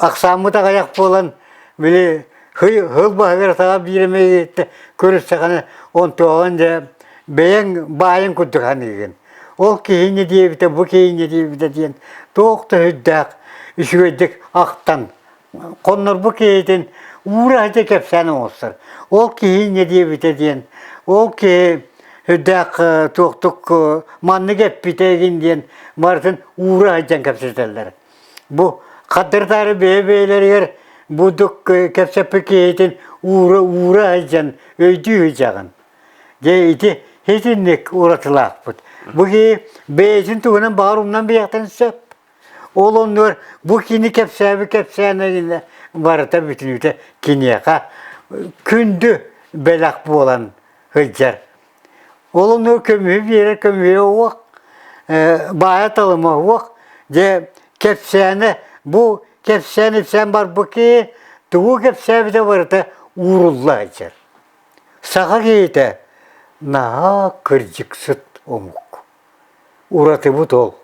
ахсааммыт аҕыйах буолан били хыл баһыгар саҕа биир эмэ көрүстэҕинэ онтуоҕун дьэ бэйэҥ баайын курдук саныыгын. Ол киһини диэбитэ, бу киһини диэбитэ диэн туох да сүрдээх үчүгэйдик ахтан хоннорбут киһитин уура сылдьа кэпсээн оҥостор. Ол киһи инньэ диэбитэ диэн, ол киһи сүрдээх туохтук маннык эппитэ игин диэн барытын уура сылдьан кэпсэтэллэр. Бу хаддырдаары бэйэ-бэйэлэригэр бурдук кэпсэппит киһитин уура уура сылдьан өйдүү сылдьаҕын. Дьэ ити итинник уратылаахпыт. Бу киһи бэйэтин туһунан баҕар умнан биһиэхтэн сөп. Ол оннугар бу кини кэпсээбит кэпсээнэ барыта бүтүнүүтэ киниэхэ күндү бэлэх буолан сылдьар. Ол оннугар көмүһү биэрэр көмүһэ уох, баайа талыма уох, дьэ кэпсээнэ бу кэпсээн-ипсээн барбыт киһи тугу кэпсээбитэ барыта уурулла сылдьар. Саха киһитэ наһаа кырдьыксыт омук. Уратыбыт ол.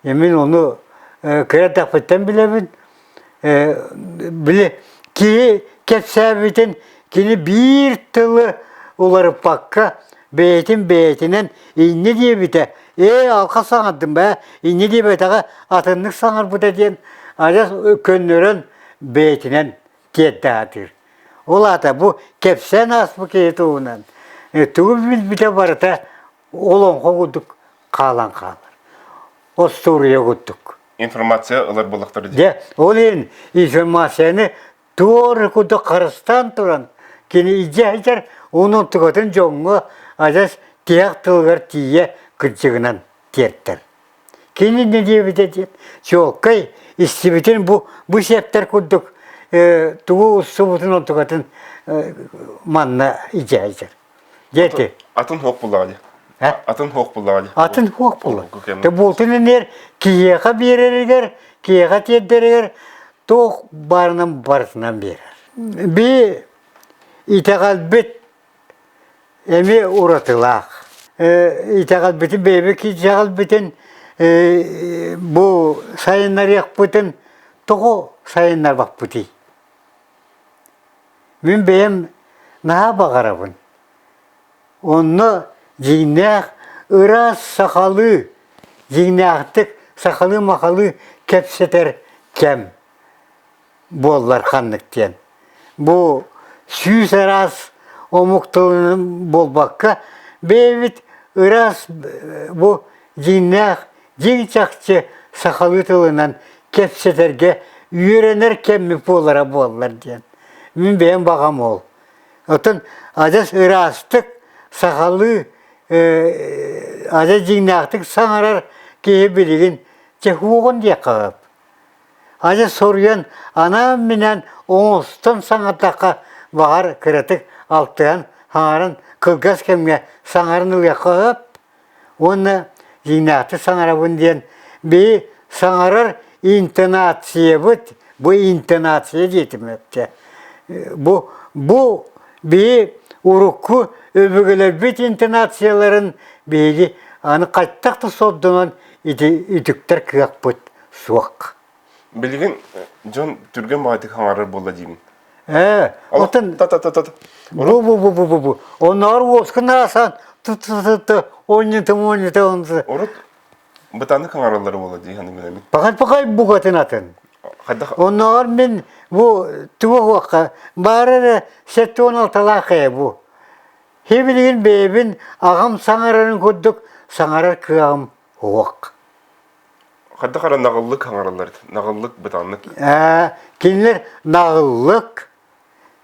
Мин ону кыра эрдэхпиттэн билэбин. Били киһи кэпсээбитин кини биир тылы уларыппакка бэйэтин бэйэтинэн инньэ диэбитэ ээ алҕас саҥардым бээ инньэ диэбэтэҕэ атыннык саҥарбыта диэн адьас көннөрөн бэйэтинэн тиэрдэ сатыыр. Ол аата бу кэпсээн ааспыт киһи туһунан тугу билбитэ барыта олоҥхо курдук хаалан хаалар. Остуоруйа курдук. Информация ылар буоллахтара дии. Дьэ, ол иһин информацияны туор курдук харыстаан туран кини илдьэ сылдьар уонна онтукатын дьоҥҥо адьас тиһэх тылыгар тиийэ кырдьыгынан тиэртэр. Кини инньэ диэбитэ диэн чуолкай истибитин бу бу сиэптэр курдук тугу устубутун онтукатын манна илдьэ сылдьар. Дьэ Атын хуох буллаҕа дии. Атын хуох буллаҕа дии. Атын хуох булла. Те буолтун энээр киһиэхэ биэрэригэр, киһиэхэ тиэрдэригэр туох баарынан барытынан биэрэр. Би итэҕэлбит эмиэ уратылаах. Итэҕэлбитин бэйэбит итэҕэлбитин бу сайыннарыахпытын тоҕо сайыннарбаппытый? Мин бэйэм наһаа баҕарабын. Онно дьиҥнээх ыраас сахалыы, дьиҥнээхтик сахалыы-махалыы кэпсэтэр кэм буоллар ханнык диэн. Бу сүүс араас омук тылынан буолбакка, бэйэбит ыраас бу дьиҥнээх, дьиҥ чахчы сахалыы тылынан кэпсэтэргэ үөрэнэр кэммит буолара буоллар диэн. Мин бэйэм баҕам ол. Оттон адьас ыраастык сахалыы адьас дьиҥнээхтик саҥарар киһи билигин чехуоҕун диэххэ сөп. Адьас соруйан анаан-минээн оҥостон саҥардахха баҕар кыратык алтыһан саҥаран кылгас кэмҥэ саҥаран ылыахха сөп. Уонна дьиҥнээхтик саҥарабын диэн биһи саҥарар интонациябыт бу интонация диэтим эптэ. Бу бу биһи урукку өбүгэлэрбит интонацияларын биһиги аны хайтах да сордонон ити үтүктэр кыахпыт суох. Билигин дьон түргэн баҕайытык хаҥарар буолла диибин. Ээ, оттон Та та та та. бу бу бу бу бу бу. Оннооҕор уоскун аасан ту ту ту ту онньутум онньутум Урут бытааннык хаҥараллара буолла дии саныыбын эбит. Пахай-пахай букатын атын. Хайдах Оннооҕор мин бу тугу уохха баара эрэ 76-лаах ээ бу. Хи билигин бэйэбин аҕам саҥарарын курдук саҥарар кыаҕым суох. Хайдах эрэ наҕыллык хаҥараллар этэ. Наҕыллык, бытааннык. Ээ, кинилэр наҕыллык,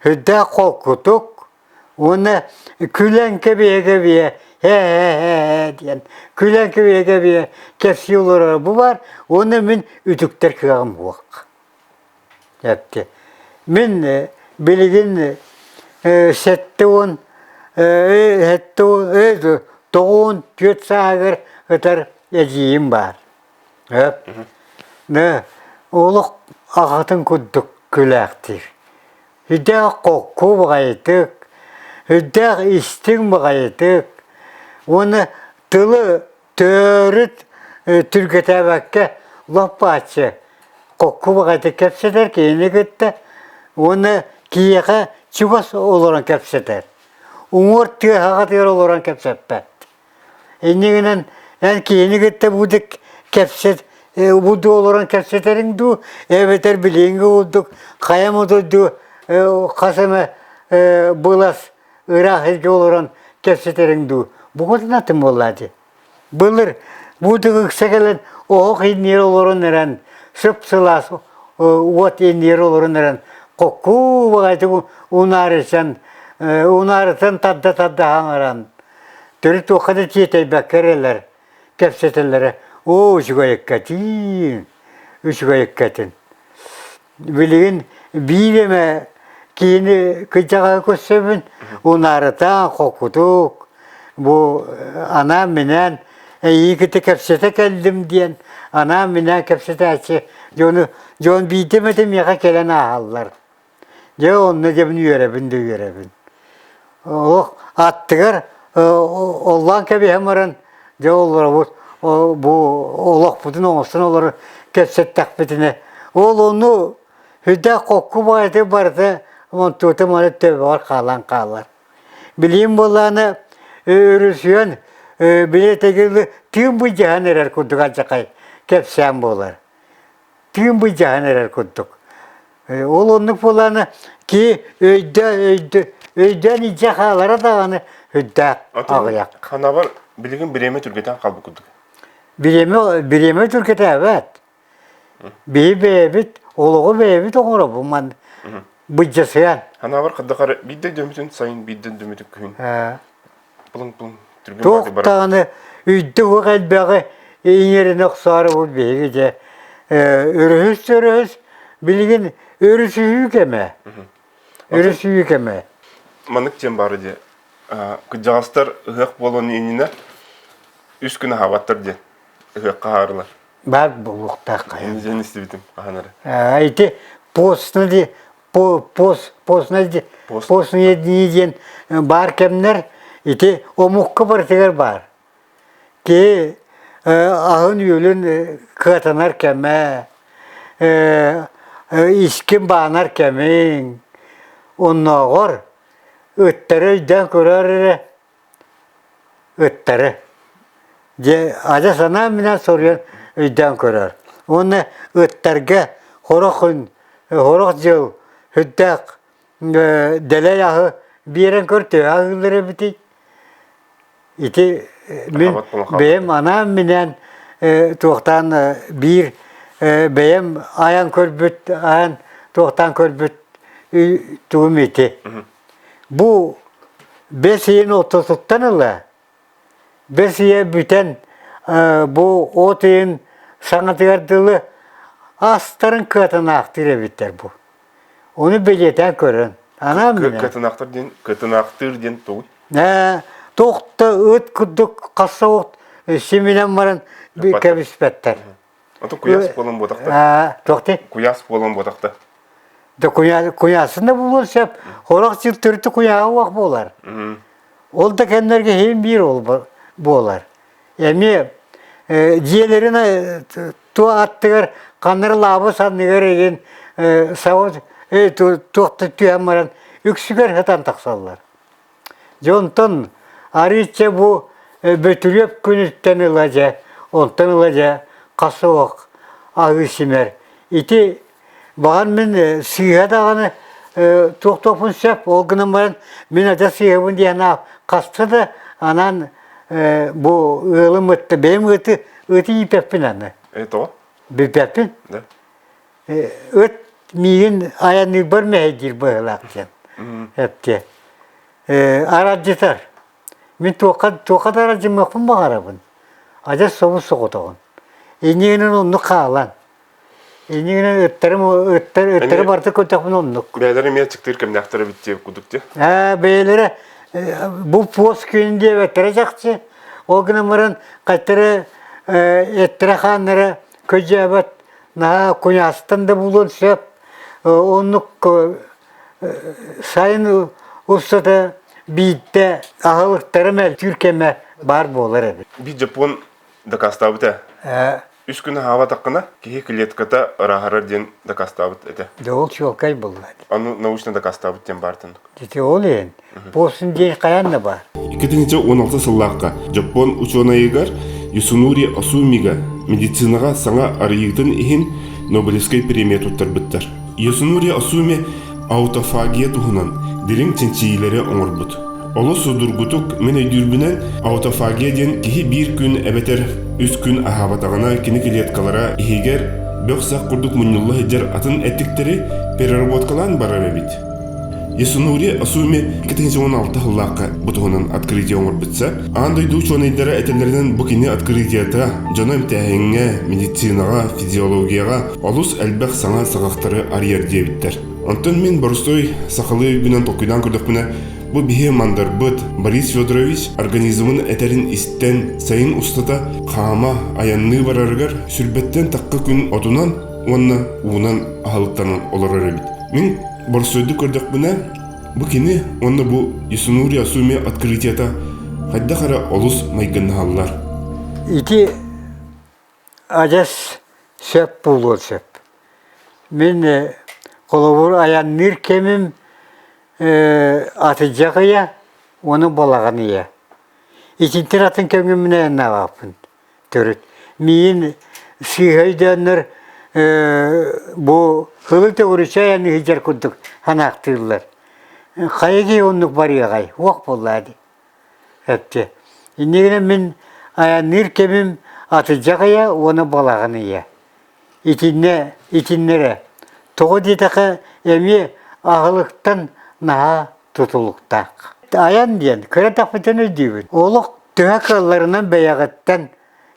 сүрдээх холкутук уонна күлэн кэбиһэ-кэбиһэ һээ-һээ-һээ диэн күлэн кэбиһэ-кэбиһэ кэпсии олороро бу баар уонна мин үтүктэр кыаҕым суох. Эпти. Мин билигин 70 74 сааһыгар ытар эдьиийим баар. Олох аҕатын курдук күлээхтиир. Сүрдээх холку баҕайытык, сүрдээх истиҥ баҕайытык уонна тылы төрүт түргэтээбэккэ лоп-бааччы холку баҕайытык кэпсэтэр киһини кытта уонна киһиэхэ чугас олорон кэпсэтэр. Уҥуор тыаһаҕатыгар олорон кэпсэппэт. Инньэ гынан эн киһини кытта бу кэпсэт бу дуу олорон кэпсэтэриҥ дуу эбэтэр билиҥҥи курдук хайа модой дуу хас эмэ былас ыраах сиргэ олорон кэпсэтэриҥ дуу букатын атын буоллаа дии. Былыр бу ыкса кэлэн оһох иннигэр олорон эрэн сып-сылаас уот иннигэр олорон эрэн хоккуу баҕайытык унаарысан унаарытан тарда-тарда хаҥаран Төрүт туохха да тиэтэйбэккэ эрэлэр, кэпсэтэллэрэ, оо, үчүгэйиккэтиин, үчүгэйиккэтин. Билигин биир эмэ киһини кыдьаҕаһы көрсөбүн, унаарытаан, хокутук, бу анаан-минээн эйиги кытта кэпсэтэ кэллим диэн анаан-минээн кэпсэтээччи дьону дьон биирдэ эмэтэ миэхэ кэлэн ааһаллар. Дьэ онно дьэбин үөрэбин да үөрэбин. Олох аттыгар оллоон кэбиһэн баран дьэ олоробут бу олохпутун оҥостон олорон кэпсэттэхпитинэ ол ону сүрдээх хокку баҕайытык барыта онтуота маны төбөҕөр хаалан хаалар. Билигин буоллаҕына өрүсүйэн били этэгилли тыын былдьаһан эрэр курдук алдьархай кэпсээн буолар. Тыын былдьаһан эрэр курдук. Ол оннук буолааны киһи өйдө өйдө өйдөөн илдьэ хаалара даҕаны үрдээх аҕыйах. Ханабар билигин бириэмэ түргэтэн хаалбыт курдук. Бириэмэ бириэмэ түргэтээбэт. Биһи бэйэбит олоҕу бэйэбит оҥоробут ман быдьасыан. Ханабар хаддахар биирдэ дөмүтүн сайын биирдэ дөмүтүн күһүн. Пылыҥ-пылыҥ түргэн Туох баҕайы барар. даҕаны үйдэ-уох элбэҕи иҥэринэ охсоору бу биһиги дьэ өрүһүс-өрүһүс билигин өрүсүһүү кэмэ. Өрүсүһүү кэмэ. Маннык диэн баара дии. Кырдьаҕастар ыһыах буолуон иннинэ үс күн аһаабаттар диэн ыһыахха аһаарылар. Баар буолуохтаах хайа. Диэн истибитим хаһан эрэ. Ити постный постные постные дни диэн баар кэмнэр ити омукка барытыгар баар. Киһи аһын-үөлүн кыатанар кэмэ, искин баанар кэмиҥ, оннооҕор ыттары өйдөөн көрөр эрэ ыттары. Дьэ, адьас анаан-минээн соруйан өйдөөн көрөр. Уонна ыттарга сорох күн, сорох дьыл сүрдээх дэлэй аһы биэрэн көр төһө аһыыллар эбитий? Ити мин бэйэм анаан-минээн туохтаан биир бэйэм айан көрбүт, айан туохтаан көрбүт тугум ити. Бу бэс ыйын ортотуттан ыла, бэс ыйа бүтэн бу от ыйын саҥатыгар дылы астарын кыатанаахтыыр эбиттэр бу. Ону бэлиэтээн көрөн. Анаан билэн. Кытынаахтар диэн, кытынаахтыыр диэн тугуй? Туох да ыт курдук хасса симинэн баран кэбиспэттэр. Ото куйаас буолан буотахта. Туохты? Куйаас буолан буотахта. Да куйаасын да буолуон сөп. Хорох сир төрүтү куйааһа уох буолар. Ол да кэмнэргэ иһин биир ол буолар. Эмиэ дьиэлэрин туо аттыгар ханнар лаабы санныгар игин сабы туох да түһэн баран үксүгэр сытан тахсаллар. Дьэ онтон арыычча бу Бөтүрүөп күнүттэн ыла дьэ, онтон ыла дьэ хас суох аһыы симэр. Ити баҕар мин сыыһа даҕаны туохтуохпун сөп, ол гынан баран мин адьас сыыһабын диэн хаста да анаан бу ыалым ытта бэйэм ыты ыты ииппэппин аны. Э, тоҕо? Билбэппин. Да. Ыт миигин айанныырбар мэһэйдиир быһыылаах диэн эптиэ. Аралдьытар. Мин туохха туохха да аралдьыммаппын баҕарабын. Адьас собус соҕотоҕун. Иннигинэн оннук хаалан. Иннигинэн ыттарым ыттар ыттары барыта көрдөхпүнэ оннук. Бэйэлэрэ эмиэ аччыктыыр кэмнээхтэр эбит диэ курдук дии. Ээ бэйэлэрэ бу пост күн диэбэттэрэ чахчы. Ол гынан баран хаттары эттэрэ-хааннара көдьөөбөт наһаа куйаастан да булуон сөп. Оннук сайын устата биирдэ аһылыктара мөлтүүр кэмэ баар буолар эбит. Биир дьоппуон дакаастаабыт ээ. Үс күн аһаабатаххына киһи клетката ырааһырар диэн дакаастаабыт этэ. Дьэ ол чуолкай буолла. Аны научно дакаастаабыт диэн баартан. Ити ол иһин Посын диэн хайаан да баар. 2016 сыллаахха Дьоппуон учуонайыгар Юсунури Осумига медицинаҕа саҥа арыйыытын иһин Нобелевскай премия туттарбыттар. Юсунури Осуми аутофагия туһунан дириҥ чинчийиилэри оҥорбут. Олус судургутук мин өйдүүрбүнэн аутофагия диэн киһи биир күн эбэтэр үс күн аһаабатаҕына кини клеткалара иһигэр бөх-сах курдук мунньулла сылдьар атын эттиктэри переработкалаан барар эбит. Ясунури Асуми 2016 сыллаахха бу туһунан открытие оҥорбутса, аан дойду учуонайдара этэллэринэн бу кини открытиета дьону эмтээһиҥҥэ, медицинаҕа, физиологияҕа олус элбэх саҥа саҕахтары арыйар диэбиттэр. Онтон мин боростуой сахалыы өйбүнэн толкуйдаан көрдөхпүнэ, бу биһи мандарбыт Борис Федорович организмын этэрин истэн, сайын устата хаама, айанныы барарыгар сүрбэттэн тахха күн отунан уонна уунан аһылыктанан олорор эбит. Мин Борсуойдук көрдөхпүнэ, бу кини уонна бу Ясунури Асуми открытиета хайдах эрэ олус майгыннаһаллар. Ити адьас сөп буолуон сөп. Мин холобур айанныыр кэмим атырдьах ыйа уонна балаҕан ыйа. Итинтэн атын кэмҥэ мин айаннаабаппын. төрүт. Миин сыыһа өйдөөннөр бу ылы төгүрүччү айанныы сылдьар курдук санаахтыыллар. Хайа киһи оннук барыаҕай, уох буоллаа дии. Эттэ. Иннигинэн мин айанныыр кэмим атырдьах ыйа уонна балаҕан ыйа. Итиннэ итиннэрэ. Тоҕо диэтэххэ эмиэ аһылыктан наһаа тутулуктаах. Айан диэн кыра тахпытын өйдүүбүн. Олох төһө кыалларынан бэйэҕиттэн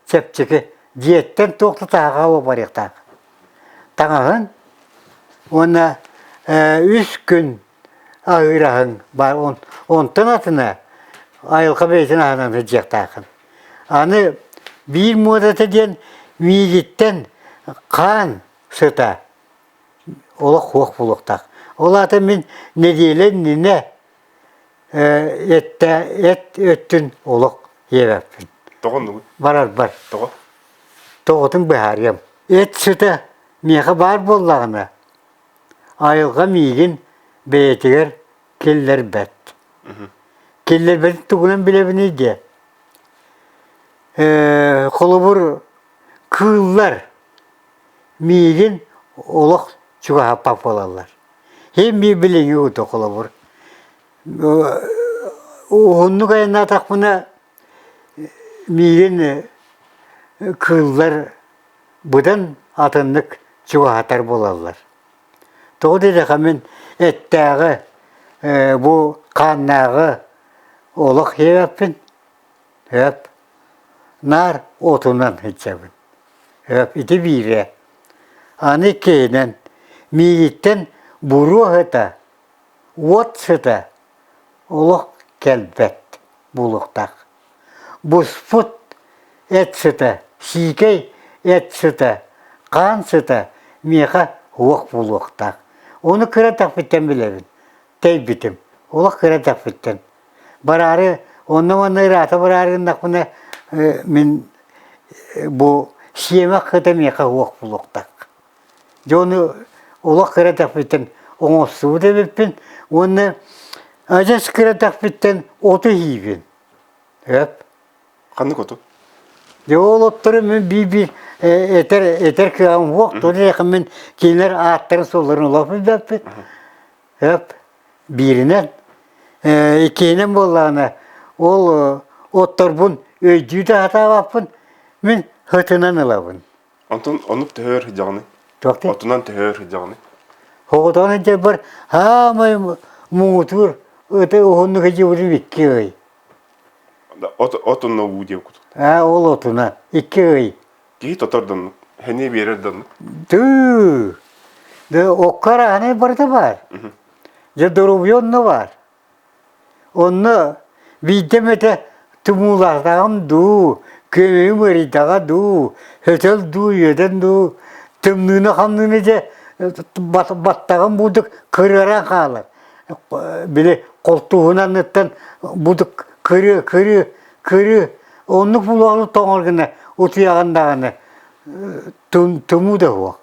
чэпчэки, дьиэттэн туох да таһаҕа барыахтаах. Таҥаһын уонна үс күн аһыыр аһыҥ баар онтон атына айылҕа бэйэтин аһынан сылдьыахтааххын. Аны биир муодата диэн миигиттэн хаан сыта олох суох буолуохтаах. Ол аата мин нэдиэлэ иннинэ эттэ эт өттүн олох иэбэппин. Тоҕо оннугуй? Барарбар. Тоҕо? Тоҕотун быһаарыам. Эт сыта миэхэ баар буоллаҕына, айылҕа миигин бэйэтигэр киллэрбэт. Киллэрбэтин тугунан билэбиний диэ? Холобур, кыыллар миигин олох чугаһаппат буолаллар. Иһин биир билиҥҥи курдук холобур. Уһуннук айаннаатахпына миигин кыыллар быдан атыннык чугаһатар буолаллар. Тоҕо диэтэххэ мин эттээҕи бу хааннааҕы олох иэбэппин. Өп. Наар отунан сылдьабын. Өп ити биирэ. Аны иккиһинэн, миигиттэн буруо сыта, уот сыта олох кэлбэт буолуохтаах. Буспут эт сыта, сиикэй эт сыта, хаан сыта миэхэ уох буолуохтаах. Ону кыра тахпыттан билэбин, тэйбитим. Олох кыра тахпыттан. Бараары, онно-манна ыраата бараары гыннахпына, мин бу сиэмэх сыта миэхэ уох буолуохтаах. Дьэ ону олох кыра тахпыттан. оҥостубут эбиппин уонна адьас кыратахпыттан оту иһиибин. Өп. Ханнык оту? Дьэ ол оттору мин биир-биир этэр этэр кыаҕым суох, тоҕо диэтэххэ мин кинилэр ааттарын-суолларын олох билбэппин. Өп. Бииринэн, иккиһинэн буоллаҕына, ол отторбун өйдүү да сатаабаппын, мин һытынан ылабын. Онтон оннук төһө өр сылдьаҕыный? Туох диэн? Отунан төһө өр сылдьаҕыный? Оҕотоҕун сылдьарбар хаамай муҥутуур ыты уһуннук сылдьыбытым икки ый. От, от онно уу диэн кутут. Аа, ол отуна икки ый. Киһи тотор доннук, хэниэ биэрэр доннук. Тыы! Да окко арааһынай барыта баар. Дьэ доруобуйа онно баар. Онно биирдэ эмэтэ тумуулаатаҕым дуу, күөмэйим ыарыйдаҕа дуу, сөтөл дуу, үөдэн дуу, тымныыны-хамныыны дьэ баттаҕым бурдук кырыаран хаалар. Били холтууһун анныттан бурдук кырыы, кырыы, кырыы оннук булуоҕу тоҥор гына утуйаҕын даҕаны тумуу да суох.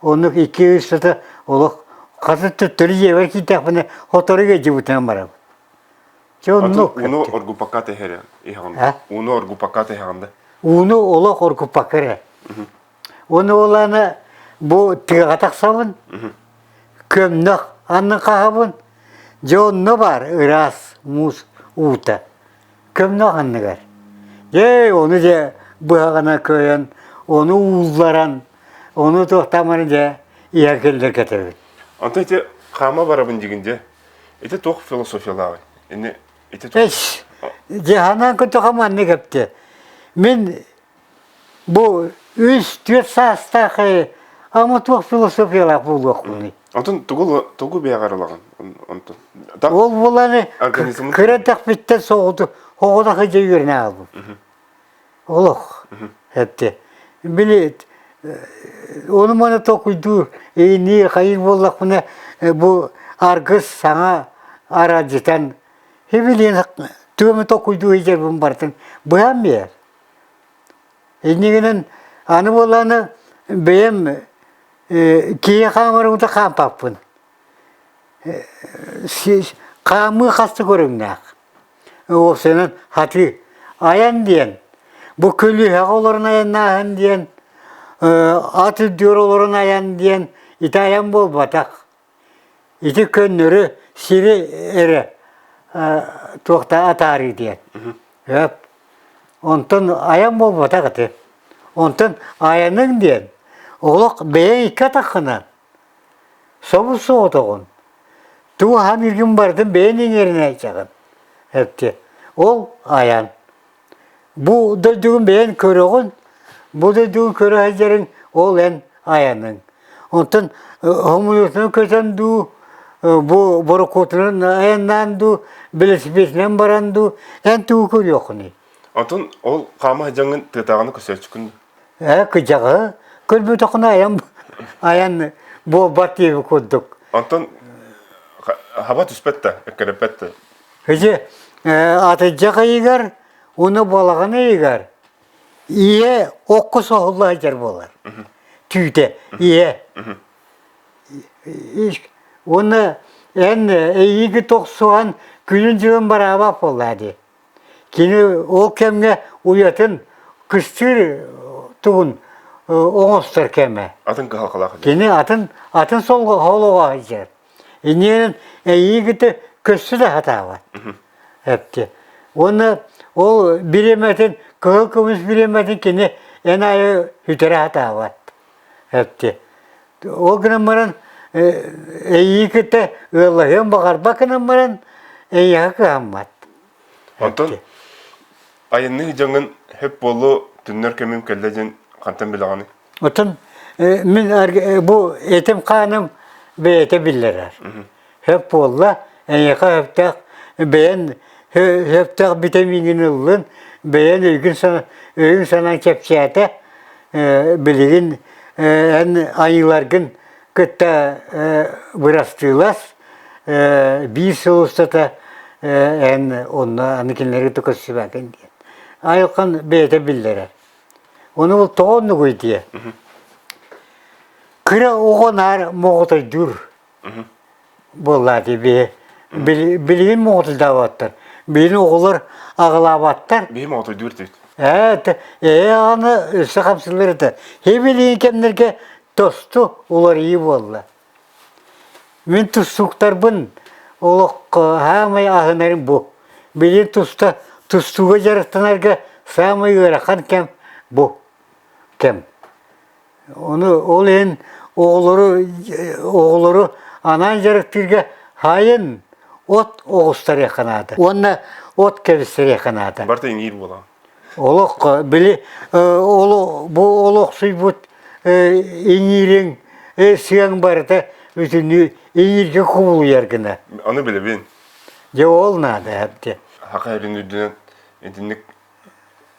Оннук икки устата олох хата төттөрү дьиэбэр киирдэхпинэ хотору ыалдьыбытынан барабын. Чэ оннук. Ууну оргуппакка тэһэрэ иһэҕин. Ууну оргуппакка тэһэҕин да? Ууну олох оргуппакка эрэ. Уонна буоллаҕына бу тыаҕа тахсабын, көмнөх аннын хаһабын, дьэ онно баар ыраас муус уута. Көмнөх анныгар. Дьэ ону дьэ быһаҕына кыайан, ону уулларан, ону туохтаамары дьэ иһэр киллэргэтэбин. Онтон ити хаама барабын дигин дьэ. Ити туох философиялааҕый? Ини ити туох? Эс, дьэ ханаан көтөхө маннык эпте. Мин Бу үс-түөрт саастаах ама туох философиялаах буолуохпунуй? Онтон тугу тугу бэйэҕэр ылаҕын? Онтон Ол буолан кыра эрдэхпиттэн соҕоту оҕотох дьэ үөрэнэ хаалбыппын. Олох этте. Били ону маны толкуйдуур иинии хайыыр буоллахпына бу аргыс саҥа араадьытан хибилиэн туому толкуйдуу сылдьарбын барытын быһан биэр. Иннигинэн аны буоллаҕына бэйэм киһи хаамарым да хаампаппын. Хаамыы хас да көрүҥнээх. Уопсайынан хатыы. Айан диэн, бу көлүөһэҕэ олорон айаннааһын диэн, ат үрдүгэр олорон айан диэн ити айан буолбатах. Ити көннөрү сири эрэ туохта атаарыы диэн. Өп. Онтон айан буолбатах ити. Онтон айаныҥ диэн олох бэйэҥ икки атаххынан собус соҕотоҕун тугу аһан барытын бэйэҥ иҥэринэ сылдьаҕын. Эпти. Ол айан. Бу дойдугун бэйэн көрөҕүн, бу дойдугун көрө сылдьарыҥ ол эн айаныҥ. Онтон хомуйуутунан көтөн дуу, бу борокуотунан айаннаан дуу, велосипединэн баран дуу, эн тугу көрүөххүнүй? Онтон ол хаама сылдьаҥҥын тыатааҕыны көсөөччүкүн Ээ, кыдьаҕы көрбөтөххүнэ айан айан буолбат диэби курдук. Онтон хаба түспэт да, эккирэппэт да. Ити атырдьах ыйыгар уонна балаҕан ыйыгар ийэ окко соһулла сылдьар буолар. Түүтэ ийэ. Уонна эн эйиги тохсуһан күнүн-дьылын бараабат буоллаа дии. Кини ол кэмҥэ уйатын кыстыыр тугун оҥостор кэмэ. Атын кыһалҕалаах. Кини атын атын солоҕо сылдьар. Иннинэн эйиигитэ көссө да сатаабат. Эпти. Уонна ол бириэмэтин, кыһыл көмүс бириэмэтин кини эн аайы сүтэрэ сатаабат. Эпти. Ол гынан баран эйиигитэ ыаллаһыан баҕарбат гынан баран эйиэхэ кыһаммат. Онтон айанныы дьоҥҥун хөп буолуо түннэр кэмим кэллэ диэн хантан билэҕиний? Оттон мин бу этим-хааным бэйэтэ биллэрэр. Сөп буолла, эйиэхэ сөптөөх бэйэн сөптөөх битэмииҥин ыллын, бэйэн өйгүн өйүҥ-санааҥ чэпчээтэ, билигин эн айыыларгын кытта бырастыылас, биир сыл устата эн онно аны кинилэри кытта көрсүбэккин диэн. Айылҕан бэйэтэ биллэрэр. Ону ол тоҕо оннугуй диэ? Кыра оҕо наар моҕотойдуур. буоллаа дии биһи. Билигин моҕотуйдаабаттар. Билигин оҕолор аҕылаабаттар. Биһи моҕотуйдуур этибит. Ээ, ээ аны өссө хамсыылар этэ. Билигин кэмнэргэ тосту уларыйыы буолла. Мин тустууктарбын олоххо саамай аһынарым бу. Билигин туста тустууга дьарыктанарга саамай ыарахан кэм бу кэм. Ону ол иһин оҕолору оҕолору анаан дьарыктыырга хайын от оҕустарыахха наада уонна от кэбистэриэххэ наада. Барыта иҥиир буолан. Олох били ол бу олохсуйбут иҥиириҥ сыаҥ барыта бүтүннүү иҥииргэ кубулуйар гына. Аны билэбин. Дьэ ол наада әбден. Саха эрин үрдүнэн итинник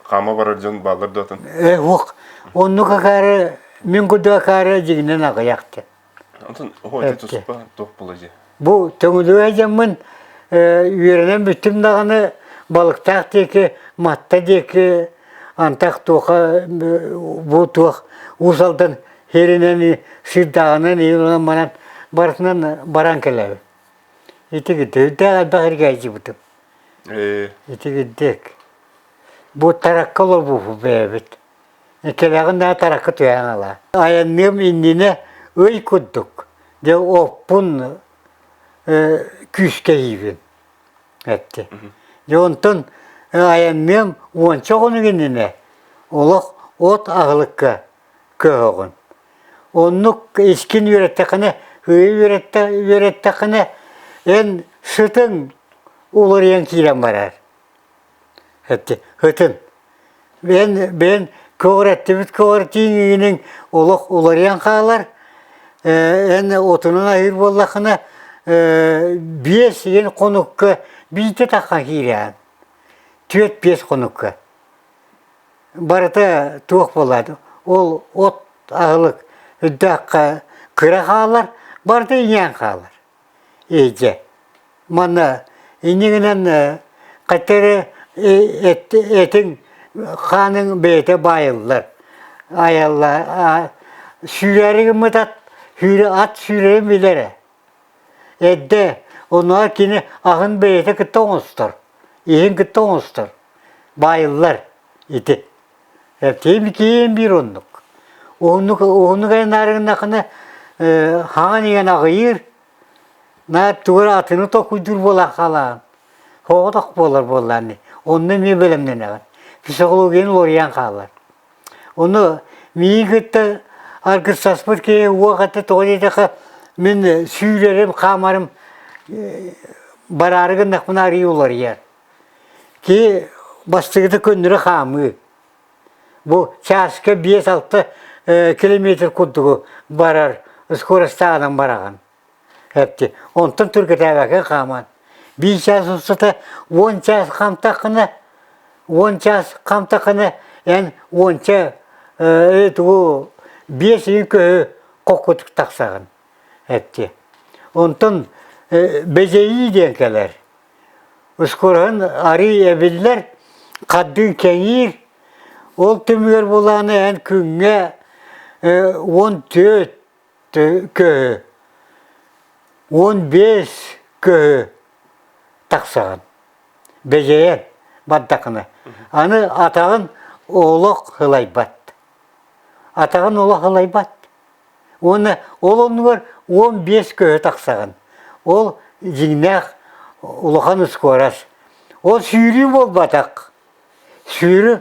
хаама барар дьон бааллар да атын. Э уох оннук акаары мин курдук акаары дьиҥинэн аҕыйахты. Онтон оһо ити туспа туох була дьэ. Бу төҥүлүгэ дьаммын үөрэнэн бүттүм даҕаны балыктаах диэки Матта диэки антах туоха бу туох Уус Алдан сиринэн сыырдааҕынан иилонан баран барытынан баран кэлэбин. Ити үрдээх элбэх эргээдьибитим. Ити кирдик. Бу таракка олорбуппут бэйэбит. Кэлэҕин да таракка түһэн ала. Айанныам иннинэ ый курдук дьэ оппун күүскэ иибин этти. Дьэ онтон айанныам уонча хонук иннинэ олох от аһылыкка көһөҕүн. Оннук искин үөрэттэххинэ, ыы үөрэттэххинэ эн сытыҥ уларыйан киирэн барар. Этти, ытын. Бэйэн, бэйэн көҕүрэттибит көҕүрэтииҥ олох уларыйан хаалар. Эн отунан аһыыр буоллаххына, 5 иин хонукка биирдэ таххан киирэҕин. 4-5 хонукка. Барыта туох буолаат, ол от аһылык үрдээххэ кыра хаалар, барыта иҥээн хаалар. Иһдьэ. Манна иннигинэн хайта эрэ этиҥ хааныҥ бэйэтэ баайыллар. Айалла сүүрээри гыммыт ат сүүрэ ат сүүрэрин билэрэ. Эрдэ онуоха кини аһын бэйэтэ кытта оҥостор, иһин кытта оҥостор. Баайыллар ити. Киин киин биир оннук. Уһуннук уһуннук айаннаары гыннаххына хаҥан иһэн аҕыйыыр, наар тугу эрэ атыны толкуйдуур буолан хаалаҕын. Соҕотох буолар буоллаҕын дии. Онно эмиэ бэлэмнэнэҕин. Психологияны уларыйан хаалар. Ону миигин кытта аргыстаспыт киһи уох этэ тоҕо диэтэххэ мин сүүрэрим, хаамарым бараары гыннахпына арыый уларыйар. Киһи бастакыта көннөрү хаамыы. Бу чааска 5-6 километр курдугу барар скоростааҕынан бараҕын. Эпти. Онтон түргэтээбэккэ хааман. Биир чаас устата 10 чаас хамтаххына, 10 чаас хамтаххына эн уонча тугу биэс ыйын көһү хоккутук тахсаҕын. Эпти. Онтон бэдьэйии диэн кэлэр. Ускураһын арыый эбиллэр, хардыы кэҥиир. Ол түмүгэр булааны эн күҥҥэ 14 көһү, 15 көһү тахсаҕын. Бэдьэйэн бардахына. Аны атаҕын олох ылайбат. Атаҕын олох ылайбат. Уонна ол оннугар 15 көһө тахсаҕын. Ол дьиҥнээх улахан ускуорас. Ол сүүрүү буолбатах. Сүүрүү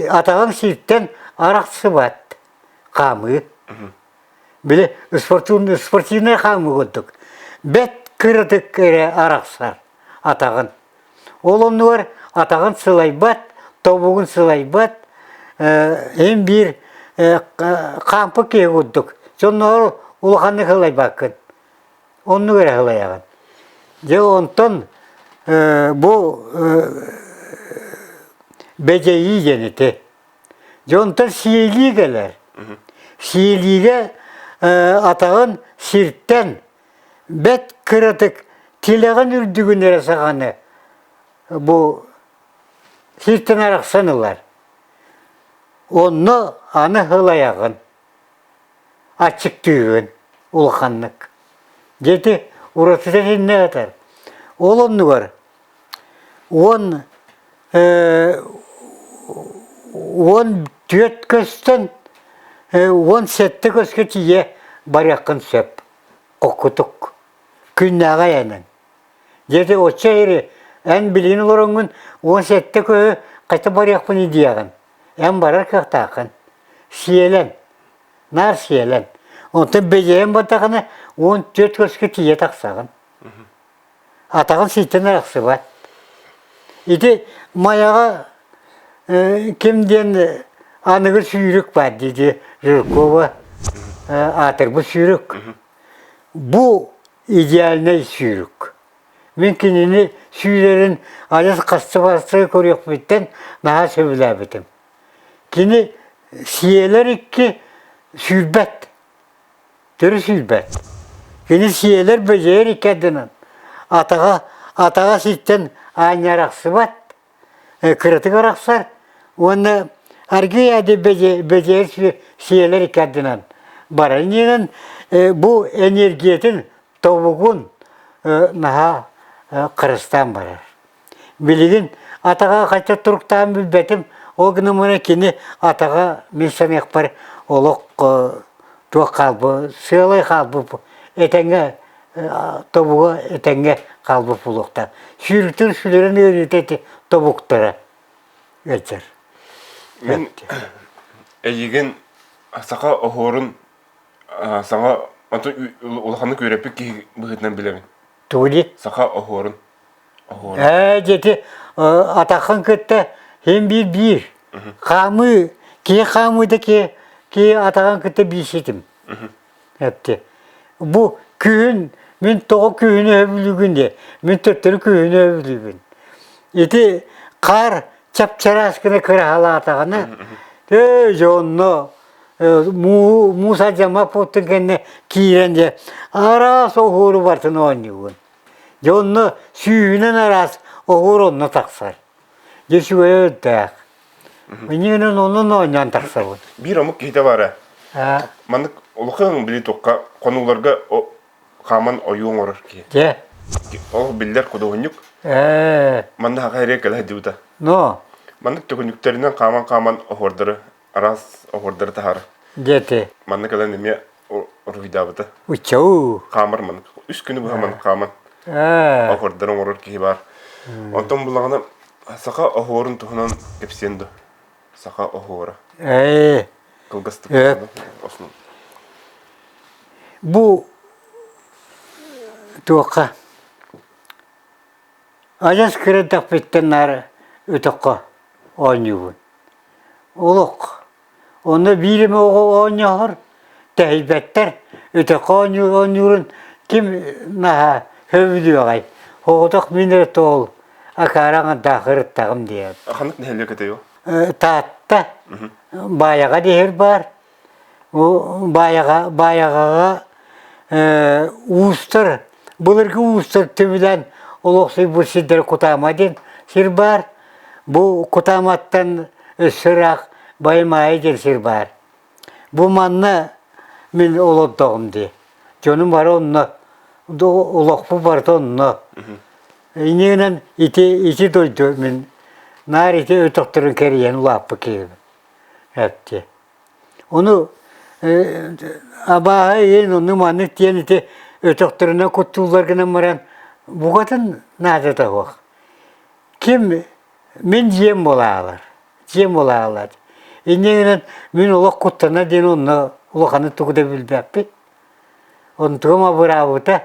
атаҕыҥ сиртэн арахсыбат хаамыы. Били спортивный, спортивнай хаамыы курдук. Бэт кыратык эрэ арахсар атаҕын. Ол оннугар атаҕын сылайбат, тобугун сылайбат, эн биир хаампыт киһи курдук. Дьонноор улаханнык сылайбаккын. Оннук эрэ сылайаҕын. Дьэ онтон бу бэдьэйии диэн ити. Дьэ онтон сиэлии кэлэр. Сиэлиигэ атаҕын сиртэн бэрт кыратык тилэҕин үрдүгүн эрэ саҕаны бу сиртэн арахсан ылар. Онно аны һылайаҕын, аччыктыыгын улаханнык. Дьэ ити Уратыта итиннэ сытар. Ол оннугар уон 14 көстөн 17 көскө тиийэ барыаххын сөп оккутук күннээҕи айанын. Дьэ оччо ири эн билигин олороҥҥун 17 көһү хайта барыахпын диэҕин. Эн барар кыахтааххын. Сиэлэн. Наар сиэлэн. Онтон бэдьэйэн бардахына 14 көскө тиийэ тахсаҕын. Атаҕын сийтэн арахсыбат. Ити Майаҕа ким диэн аныгы сүүрүк баар дии Жиркова аатырбыт сүүрүк. Бу идеальнай сүүрүк. Мин кинини сүүрэрин адьас хаста-хаста көрүөхпүттэн наһаа сөбүлээбитим. Кини сиэлэр икки сүүрбэт, төрүт сүүрбэт. Кини сиэлэр бэдьэйэр икки ардынан атаҕа атаҕа ситтэн аанньа арахсыбат, кыратык арахсар уонна аргыый аады бэдьэйэр сиэлэр икки ардынан барар. Иннинэн бу энергиятын тобугун наһаа харыстаан барар. Билигин атаҕа хайта туруктаан билбэтим, ол гынан баран кини атаҕа мин саныахпар олох туох хаалбыт, сыалай хаалбыт, этэҥҥэ тобуга этэҥҥэ хаалбыт буолуохтаах. Сүүрүктэр сүлэрин ыарыыта ити тобуктара ыалдьар. Мин эйигин саха оһуорун саҥа онтон улаханнык үөрэппит киһи быһыытынан билэбин. Тугу дии? Саха оһуорун. Ээ, дьэти атаххын кытта син биир биир. Хаамыы, киһи хаамыыта киһи, киһи атаҕын кытта биирситим. Эпти. Бу күһүн, мин тоҕо күһүнү өбүлүүгүн диye. Мин төттөрү күһүнү өбүлүүбүн. Ити хаар чап-чараас гына кыраһалаатаҕына, өө дьэ онно муус алдьаммат буолтун кэннэ киирэн дьэ араас оһуору барытын оонньуубун. Дьэ онно сүүһүнэн араас оһуор онно тахсар. Дьэ үчүгэй өрдөөх. Иннинэн онон оонньоон тахсабын. Биир омук киһитэ баара. Маннык улахан били туохха хонууларга хааман ойуу оҥорор киһи. Дьэ. Ол биллэр худуоһунньук. Ээ. Манна хаха эрэ кэлэ сылдьыбыта. Но. Маннык төкүнүктэринэн хааман-хааман оһуордары араас оһуордары таһаар. Диэти. Манна кэлэн эмиэ уруһуйдаабыта. Уччау. Хаамар маннык. Үс күнү быһа маннык хааман оһуордары оҥорор киһи баар. Онтон буллаҕына саха оһуорун туһунан кэпсиэн дуо? Саха оһуора. Ээ. Кылгастык. Бу туохха адьас кыра эрдэхпиттэн наар өтөххө оонньуубун. Олох. Онно биир эмэ оҕо оонньоһор, тэһийбэттэр, өтөххө оонньуур оонньуурун ким наһаа сөбүлүөҕэй? Оҕотох мин эрэ тоол акаары аҥардаах ырыттаҕым диэн. Ханнык нэһилиэк этэй ол? Таатта Баайаҕа диһир баар. Баайаҕа Баайаҕаҕа уустар былыргы уустар түбүлээн олохсуйбут сирдэрэ Кутаама диэн сир баар. Бу Кутааматтан өссө ыраах Байымаайы диэн сир баар. Бу манна мин олордоҕум дии. Дьонум бары онно, олохпут барыта онно. Иннинэн ити ити дойду мин наар ити өтөхтөрүн кэрийэн улааппыт киһибин. Эпти. Ону абааһы иһин ону маннык диэн ити өтөхтөрүнэн куттууллар гынан баран букатын наадата суох. Ким мин дьиэм буолаалар, дьиэм буолаалар. Инньэ гынан мин олох куттана диэн онно улаханы тугу да билбэппин. Онтугум абыраабыта.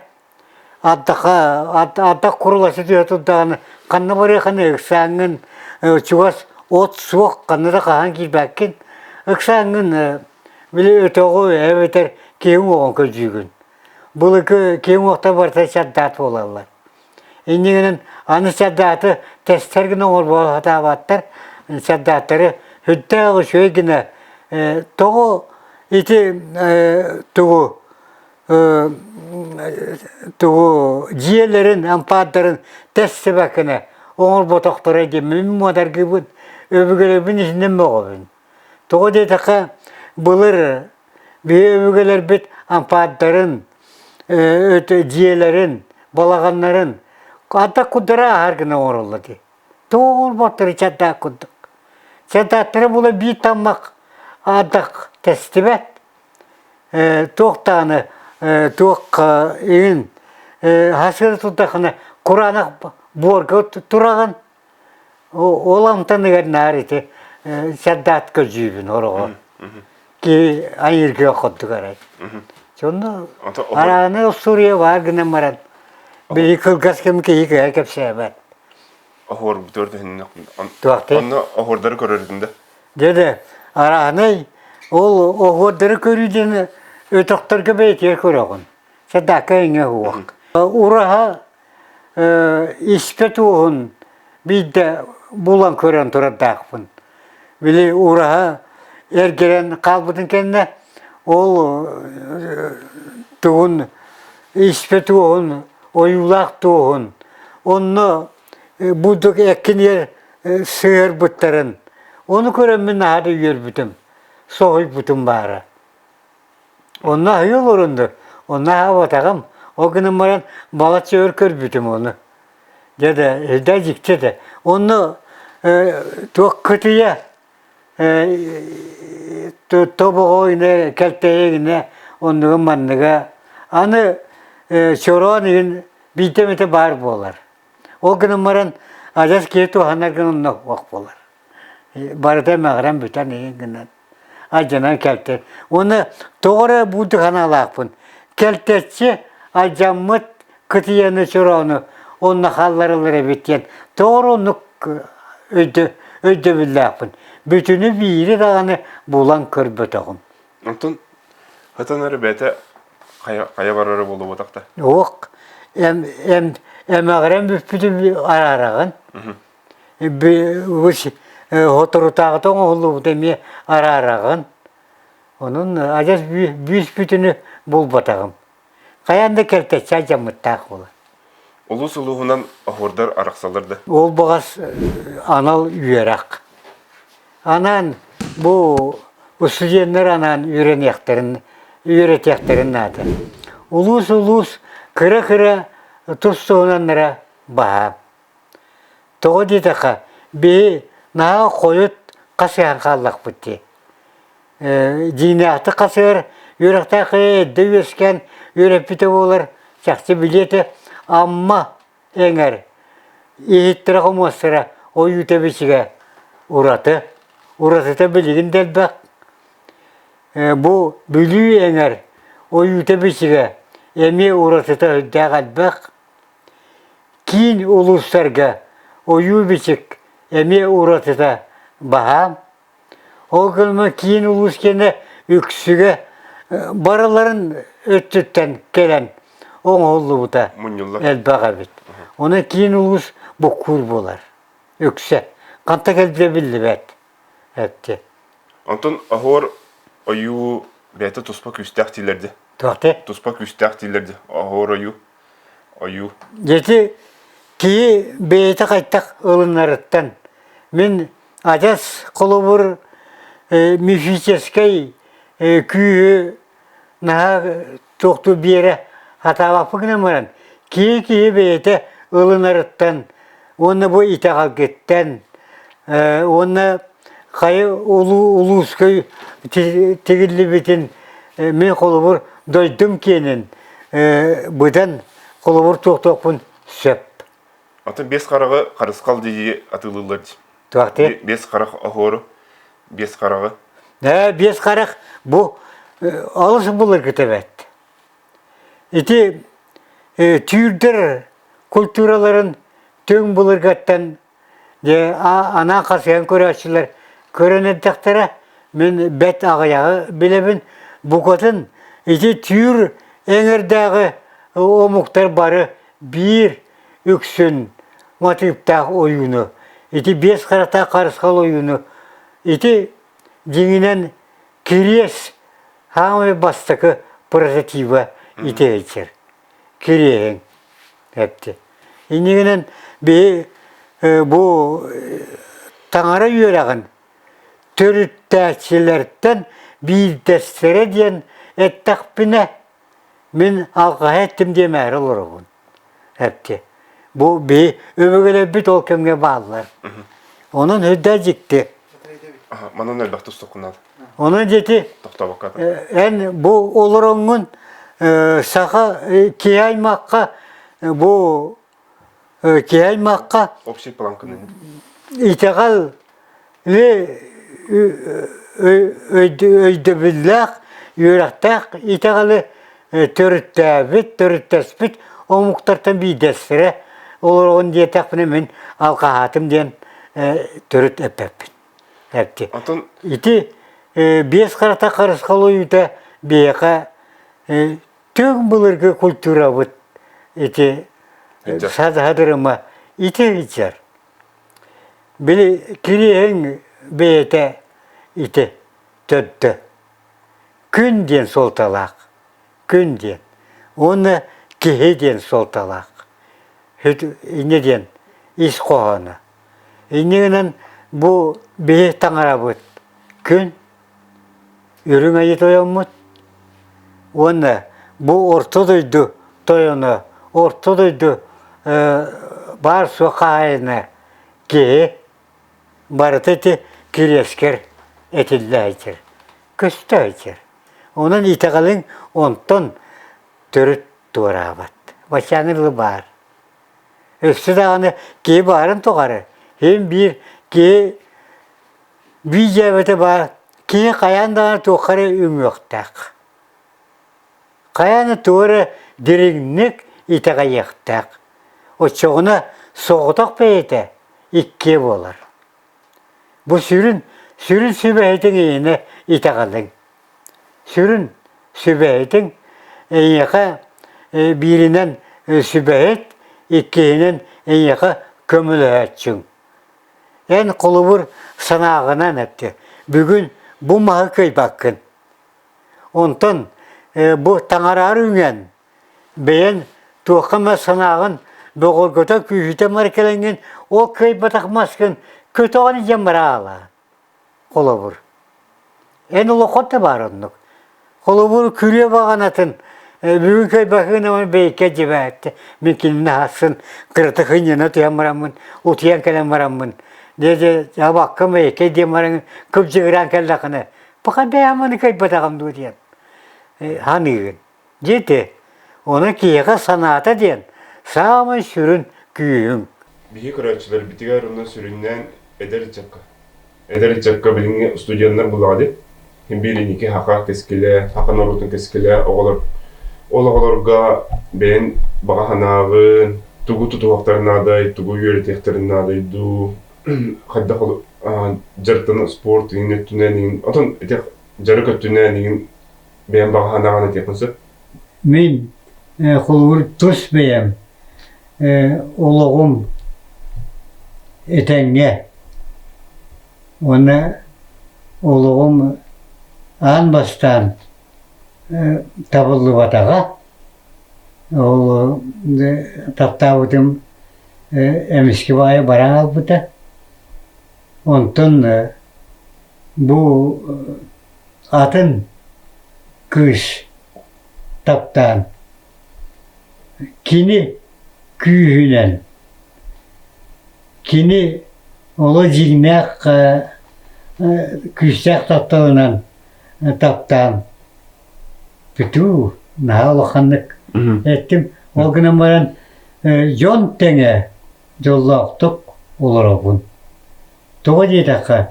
Ардахха ардах курулаччы түһэ турдаҕына ханна барыаххын ыксааҥҥын чугас от суох ханна да хаһан киирбэккин ыксааҥҥын били өтөҕү эбэтэр киһи уҥуоҕун көрдүүгүн. Былыргы киһи уҥуохтара барыта чардаат буолаллар. Инньэ гынан аны чардааты тэстэр гына оҥорбо сатаабаттар. Чардааттары сүрдээх үчүгэй гына тоҕо ити тугу тугу дьиэлэрин ампаардарын тэстибэккинэ оҥорботохторо диэн мин муодаргыыбын өбүгэлэрбин итинэн мөҕөбүн. Тоҕо диэтэххэ былыр биһи өбүгэлэрбит ампаардарын Дьиэлэрин, балаҕаннарын ардах курдара ааһар гына оҥороллор дии. Тоҕо оҥорботтор чардаак курдук. Чардааттара була биир таммах ардах тэстибэт. Туох даҕаны туох иһин хасыра турдахына кураанах буорга тураҕын. Ол амтаныгар наар ити чардаат көрдүүбүн ороҕо. Киһи айыыргыа курдук арай. Сонно арааны остуоруйа баар гынан баран били кылгас кэм киһи кыайа кэпсээбэт. Оһуорбутугар түһүннэх. Онно оһуордары көрөрүн да. Дьэ араанай ол оһуордары көрүү диэн өтөхтөргө бэйэтигэр көрөҕүн. Садака иҥэ уох. Ураһа испэ туоһун биирдэ булан көрөн турардаахпын. Били ураһа эргэрэн хаалбытын кэннэ ол тугун испэ туоһун, ойуулаах туоһун онно бурдук эккинигэр сыһыарбыттарын ону көрөммүн наһаа да үөрбүтүм, соһуйбутум баара. Онно аһыы олорунду, онно аһаабатаҕым. Ол гынан баран балачча өр көрбүтүм ону. Дьэ да, эрдэ дьикти этэ. Онно туох кытыйа тобоҕо гинэ, кэлтэйэ гинэ, оннуга манныга. Аны чороон игин биирдэ эмэтэ баар буолар. Ол гынан баран адьас киһи туһанар гына онно суох буолар. Барыта эмэҕирэн бүтэн игин гынан. Алдьанан кэлтэ. Уонна тоҕо эрэ бууту санаалаахпын. Кэлтэччи алдьаммыт кытыйаны чороону онно хаалларыллар эбит диэн тоҕо эрэ оннук өйдөбүллээхпин. Бүтүнү биири даҕаны булан көрбөтөҕүм. Онтон хатан эрэ бэйэтэ хайа, хайа барара буолуботах да? Уох, эм, эм, эмэҕирэн бүппүтүн араараҕын. Соторутааҕыта оҥоһуллубута эмиэ араараҕын. Онон адьас бүүс бүтүнү булбатаҕым. Хайаан да кэлтэччи алдьаммыттаах буолар. Улуус улууһунан оһуордар арахсаллар да? Ол баҕас анал үөрэх. Анаан бу студеннар анаан үөрэниэхтэрин, үөрэтиэхтэрин наада. Улуус-улуус кыра-кыра тус-туһунаннара баһаам. Тоҕо диэтэххэ, биһи наһаа хойут хасыһан хааллахпыт дии. Дьиҥнээхтик хасыһар үөрэхтээх эрдэ үөскээн үөрэппитэ буолар, чахчы билиэ этэ, Амма эҥэр иһиттэрэ-хомуостара ойуута-бичигэ ураты. Уратыта билигин да элбэх. Бу Бүлүү эҥэр ойуута-бичигэ эмиэ уратыта үрдээх элбэх. Киин улуустарга ойуу-бичик эмиэ уратыта баһаам. Ол гынан киин улуус киэнэ үксүгэ барыларын өттүттэн кэлэн оҥоһуллубута элбэх эбит. Онон киин улуус буккуур буолар үксэ. Ханта кэлбитэ биллибэт этти. Онтон оһуор ойуу бэйэтэ туспа күүстээх дииллэр дии. Туохты? Туспа күүстээх дииллэр дии. Оһуор ойуу. Ойуу. Ити киһи бэйэтэ хайдах ылынарыттан мин адьас холобур мифическэй күүһү наһаа туохтуу биэрэ сатаабаппын гынан баран киһи киһи бэйэтэ ылынарыттан уонна бу итэҕэлгиттэн уонна хайа улууска тигиллибитин мин холобур дойдум киэнин быдан холобур туохтуохпун сөп. Атын бес хараҕы харысхал дии атыылыыллар дии. Туохтыы? Бес харах оһуору, бес хараҕы. Бес харах бу олус былыргыта эбээт. Ити түүрдэр культураларын түҥ былыргаттан Дьэ, анаан хасыһан көрөөччүлэр көрөн эрдэхтэрэ, мин бэрт аҕыйаҕы билэбин. Букатын ити түүр эҥэрдээҕи омуктар бары биир үксүн матыыптаах ойууну, ити биэс харахтаах харысхал ойууну, ити дьиҥинэн кириэс саамай бастакы прототиба ити сылдьар. Кириэһиҥ эпти. Иннигинэн биһи бу таҥара үөрэҕин төрүттээччилэртэн биирдэстэрэ диэн эттэхпинэ, мин алҕаһа эттим диэмээри олоробун. Эпти. Бу биһи өбүгэлэрбит ол кэмҥэ бааллар. Онон үрдэ дьикти. Манан элбэх тустуккунан. Онон дьити Тохтобокко. эн бу олороҥҥун саха киһи аймахха бу киһи аймахха Общий планканы. итэҕэл өйдөбүллээх, үөрэхтээх итэҕэли төрүттээбит, төрүттэспит омуктартан биирдэстэрэ олороҕун диэтэхпинэ мин алҕаһаатым диэн төрүт эппэппин. Эпти. Онтон Ити биэс харата харысхал ойуута биһиэхэ түҥ былыргы культурабыт ити садырыма ити ыйдьар. Били кириэһиҥ бэйэтэ ити төрдө. Күн диэн суолталаах. Күн диэн. Уонна киһи диэн суолталаах. Инньэ диэн ис хоһооно. Инньэ гынан бу биһи таҥарабыт күн Үрүҥ Айыы тойоммут уонна бу орто дойду тойоно, орто дойду баар-суох хаһаайына киһи барыта ити кириэскэр этиллэ сылдьар, көстө сылдьар. Онон итэҕэлиҥ онтон төрүт туораабат. Баччааҥҥы дылы баар. Өссө даҕаны киһи баарын тухары син биир киһи Биир дьээбэтэ баар, киһи хайаан даҕаны туохха эрэ үҥүөхтээх. Хайаан да тугу эрэ дириҥник итэҕэйиэхтээх. Оччоҕуна соҕотох бэйэтэ иккиэ буолар. Бу сүрүн, сүрүн сүбэһитиҥ эйиэнэ итэҕэлиҥ. Сүрүн сүбэһитиҥ эйиэхэ бииринэн сүбэһит, иккиһинэн эйиэхэ көмөлөһөөччүҥ. Эн холобур санааҕынан эттэ, бүгүн бу маһы кыайбаккын. Онтон бу таҥараары үҥэн, бэйэн туохха эмэ санааҕын бөҕөргөтө күүһүтэ мар кэлэҥҥин, ол кыайбатах маскын көтөҕөн илдьэн бараала. Холобур. Эн олоххор да баар оннук. Холобур, күрүө баҕанатын бүгүн кыайбаккын бэйкэ дьибээттэ. Мин кинини аһасын кыратык ынньана түһэн бараммын, утуйан кэлэн бараммын. Дьэ дьэ абаккам бэйкэ диэн баран кыбдьыгыраан кэллэххинэ, пока бэйэм аны кыайбатаҕым дуо диэн ханыыгын. Дьэ Онон киһиэхэ санаата диэн саамай сүрүн күүһүҥ. Биһиги көрөөччүлэрбитигэр уонна сүрүннээн эдэр ыччакка Эдэр ыччакка билиҥҥи студеннар буллаҕа дии. Син биир инники саха кэскилэ, саха норуотун кэскилэ оҕолор. Ол оҕолорго бэйэҥ баҕа санааҕын, тугу тутуһуохтарын наадай, тугу үөрэтиэхтэрин наадай дуу, хайдах дьарыктана спорт иҥин өттүнэн иҥин, отон ити дьарык өттүнэн иҥин бэйэм баҕа санааҕын этиэххин сөп. Мин холобур тус бэйэм олоҕум этэҥҥэ уонна олоҕум аан бастаан табыллыбатаҕа. Ол таптаабытым эмискэ баҕайы баран хаалбыта. Онтон бу атын кыыс таптаан Кини күүһүнэн, кини оло дьиҥнээх күүстээх тапталынан таптаан бүтүү наһаа улаханнык эттим. Ол гынан баран дьон тэҥэ дьоллоохтук олоробун. Тоҕо диэтэххэ,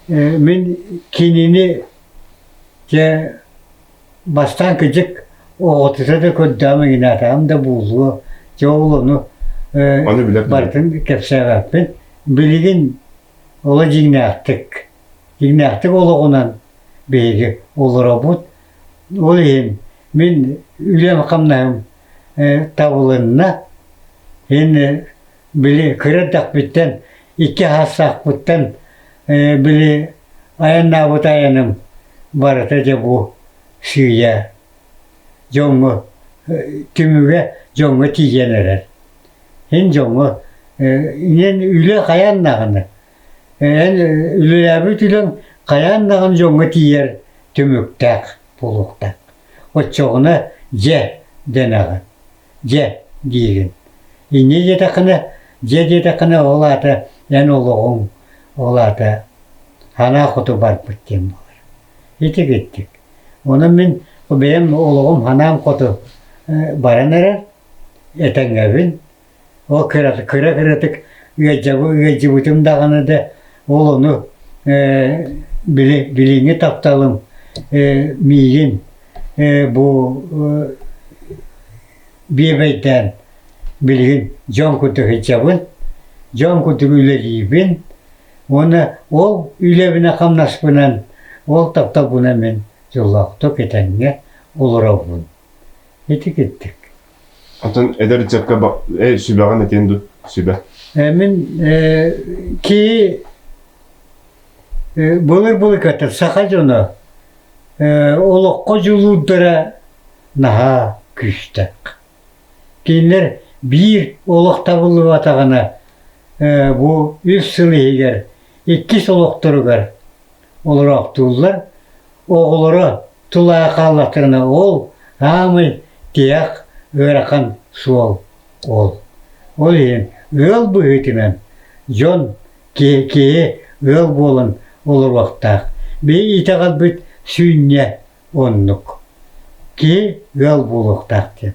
мин кинини дьэ Бастаан кыдьык оҕотута да көрдөҕүм игинээтаҕым да буолуо, дьэ ол ону Ону билэр барытын кэпсээбэппин. Билигин оло дьиҥнээхтик, дьиҥнээхтик олоҕунан биһиги олоробут. Ол иһин мин үлэм-хамнаһым табылынна. Ин били кыра эрдэхпиттэн, икки саастаахпыттан били айаннаабыт айаным барыта дьэ бу сыыйа дьоҥҥо түмүгэ дьоҥҥо тиийэн эрэр. Эн дьоҥҥо эн үлэ хайаан даҕаны эн үлэлээбит үлэҥ хайаан даҕаны дьоҥҥо тиийэр түмүктээх буолуохтаах. Оччоҕуна дьэ дэнэҕин, дьэ диигин. Инньэ диэтэххинэ, дьэ диэтэххинэ ол аата эн олоҕуҥ, ол аата санаа хоту барбыт диэн буолар. Итигиттик. Онон мин бэйэм олоҕум санаам хоту баран эрэр, этэҥҥэбин. Ол кыра кыра кыратык ыалдьыбытым даҕаны да ол ону били билиҥҥи тапталым миигин бу биэбэйдээн билигин дьон курдук сылдьабын, дьон курдук үлэлиибин уонна ол үлэбинэн-хамнаспынан, ол тапталбынан мин дьоллоохтук этэҥҥэ олоробун. Ити киттик. Оттон эдэр ыччакка сүбэҕин этиэн дуу? Сүбэ. Мин киһи былыр-былыргыттан саха дьоно олоххо дьулуурдара наһаа күүстээх. Кинилэр биир олох табыллыбатаҕына бу үс сыл иһигэр иккис олохторугар олороохтууллар, оҕолоро тулаайах хааллахтарына ол аамый тиһэх ыарахан суол ол. Ол иһин ыал быһыытынан дьон киһи ыал буолан олоруохтаах. Биһи итэҕэлбит сүнньэ Оннук. Киһи ыал буолуохтаах диэн.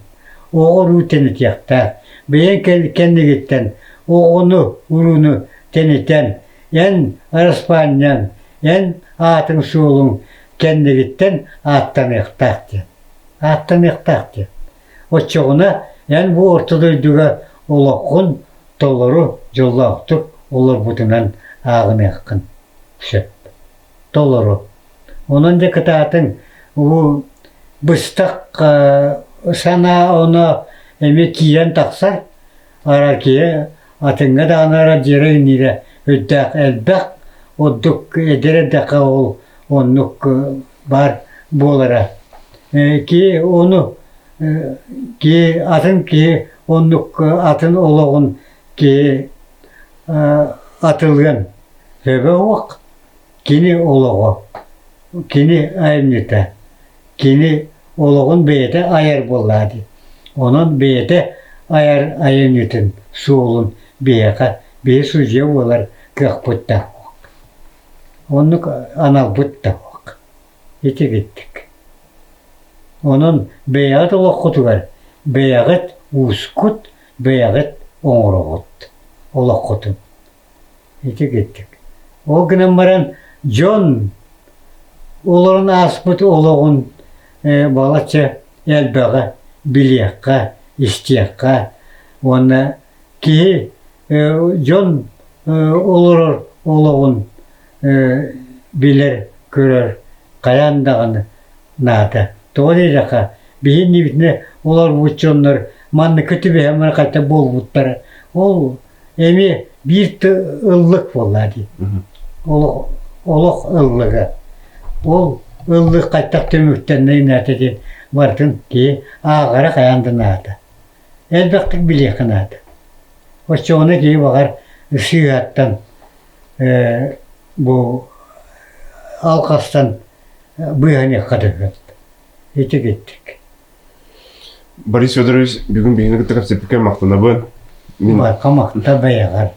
Оҕо уруу тэнитиэхтээх. Бэйэҥ кэннигиттэн оҕону, урууну тэнитэн, эн араспаанньаҥ, эн аатыҥ-суолуҥ кэннигиттэн ааттаныахтаах диэн. Ааттаныахтаах диэн. Оччоҕуна эн бу орто дойдуга олоххун толору дьоллоохтук олорбутунан ааҕыныаххын сөп. Толору. Онон дьэ кытаатыҥ, уу быстах санаа оно эмиэ киирэн тахсар, арар киһи атыҥҥа даҕаны арадьыйара иҥниирэ үрдээх элбэх, ордук эдэр эрдэххэ ол оннук баар буолара. Киһи ону киһи атын киһи оннук атын олоҕун киһи атылыан сөбө суох. Кини олоҕо, кини айымньыта, кини олоҕун бэйэтэ айар буоллаҕа дии. Онон бэйэтэ айар айымньытын суолун биһиэхэ биһи судьуйа буолар кыахпыт да суох. Оннук аналбыт да суох. Итигиттик. Онон бэйэҕит олоххутугар бэйэҕит уускут, бэйэҕит оҥороҕут олоххутун. Ити Ол гынан баран дьон олорон ааспыт олоҕун балачча элбэҕи билиэххэ, истиэххэ уонна киһи дьон олорор олоҕун билэр, көрөр хайаан даҕаны наада. Тоҕо диэтэххэ, биһи иннибитинэ олорбут дьоннор манныкка түбэһэн хайта буолбуттара. Ол эмиэ биир ыллык буолла дии. Олох, олох ыллыга. Ол ыллык хайтах түмүктэннэ наада диэн барытын киһи ааҕара хайаан да наада. Элбэхтик билиэххэ наада. Оччоҕуна киһи баҕар сыыһаттан бу алҕастан быыһаныахха да сөп. Ити киттик. Борис Федорович, бүгүн биһигини кытта кэпсэппиккэ махтанабын. Мин... Махта бэйэҕэр.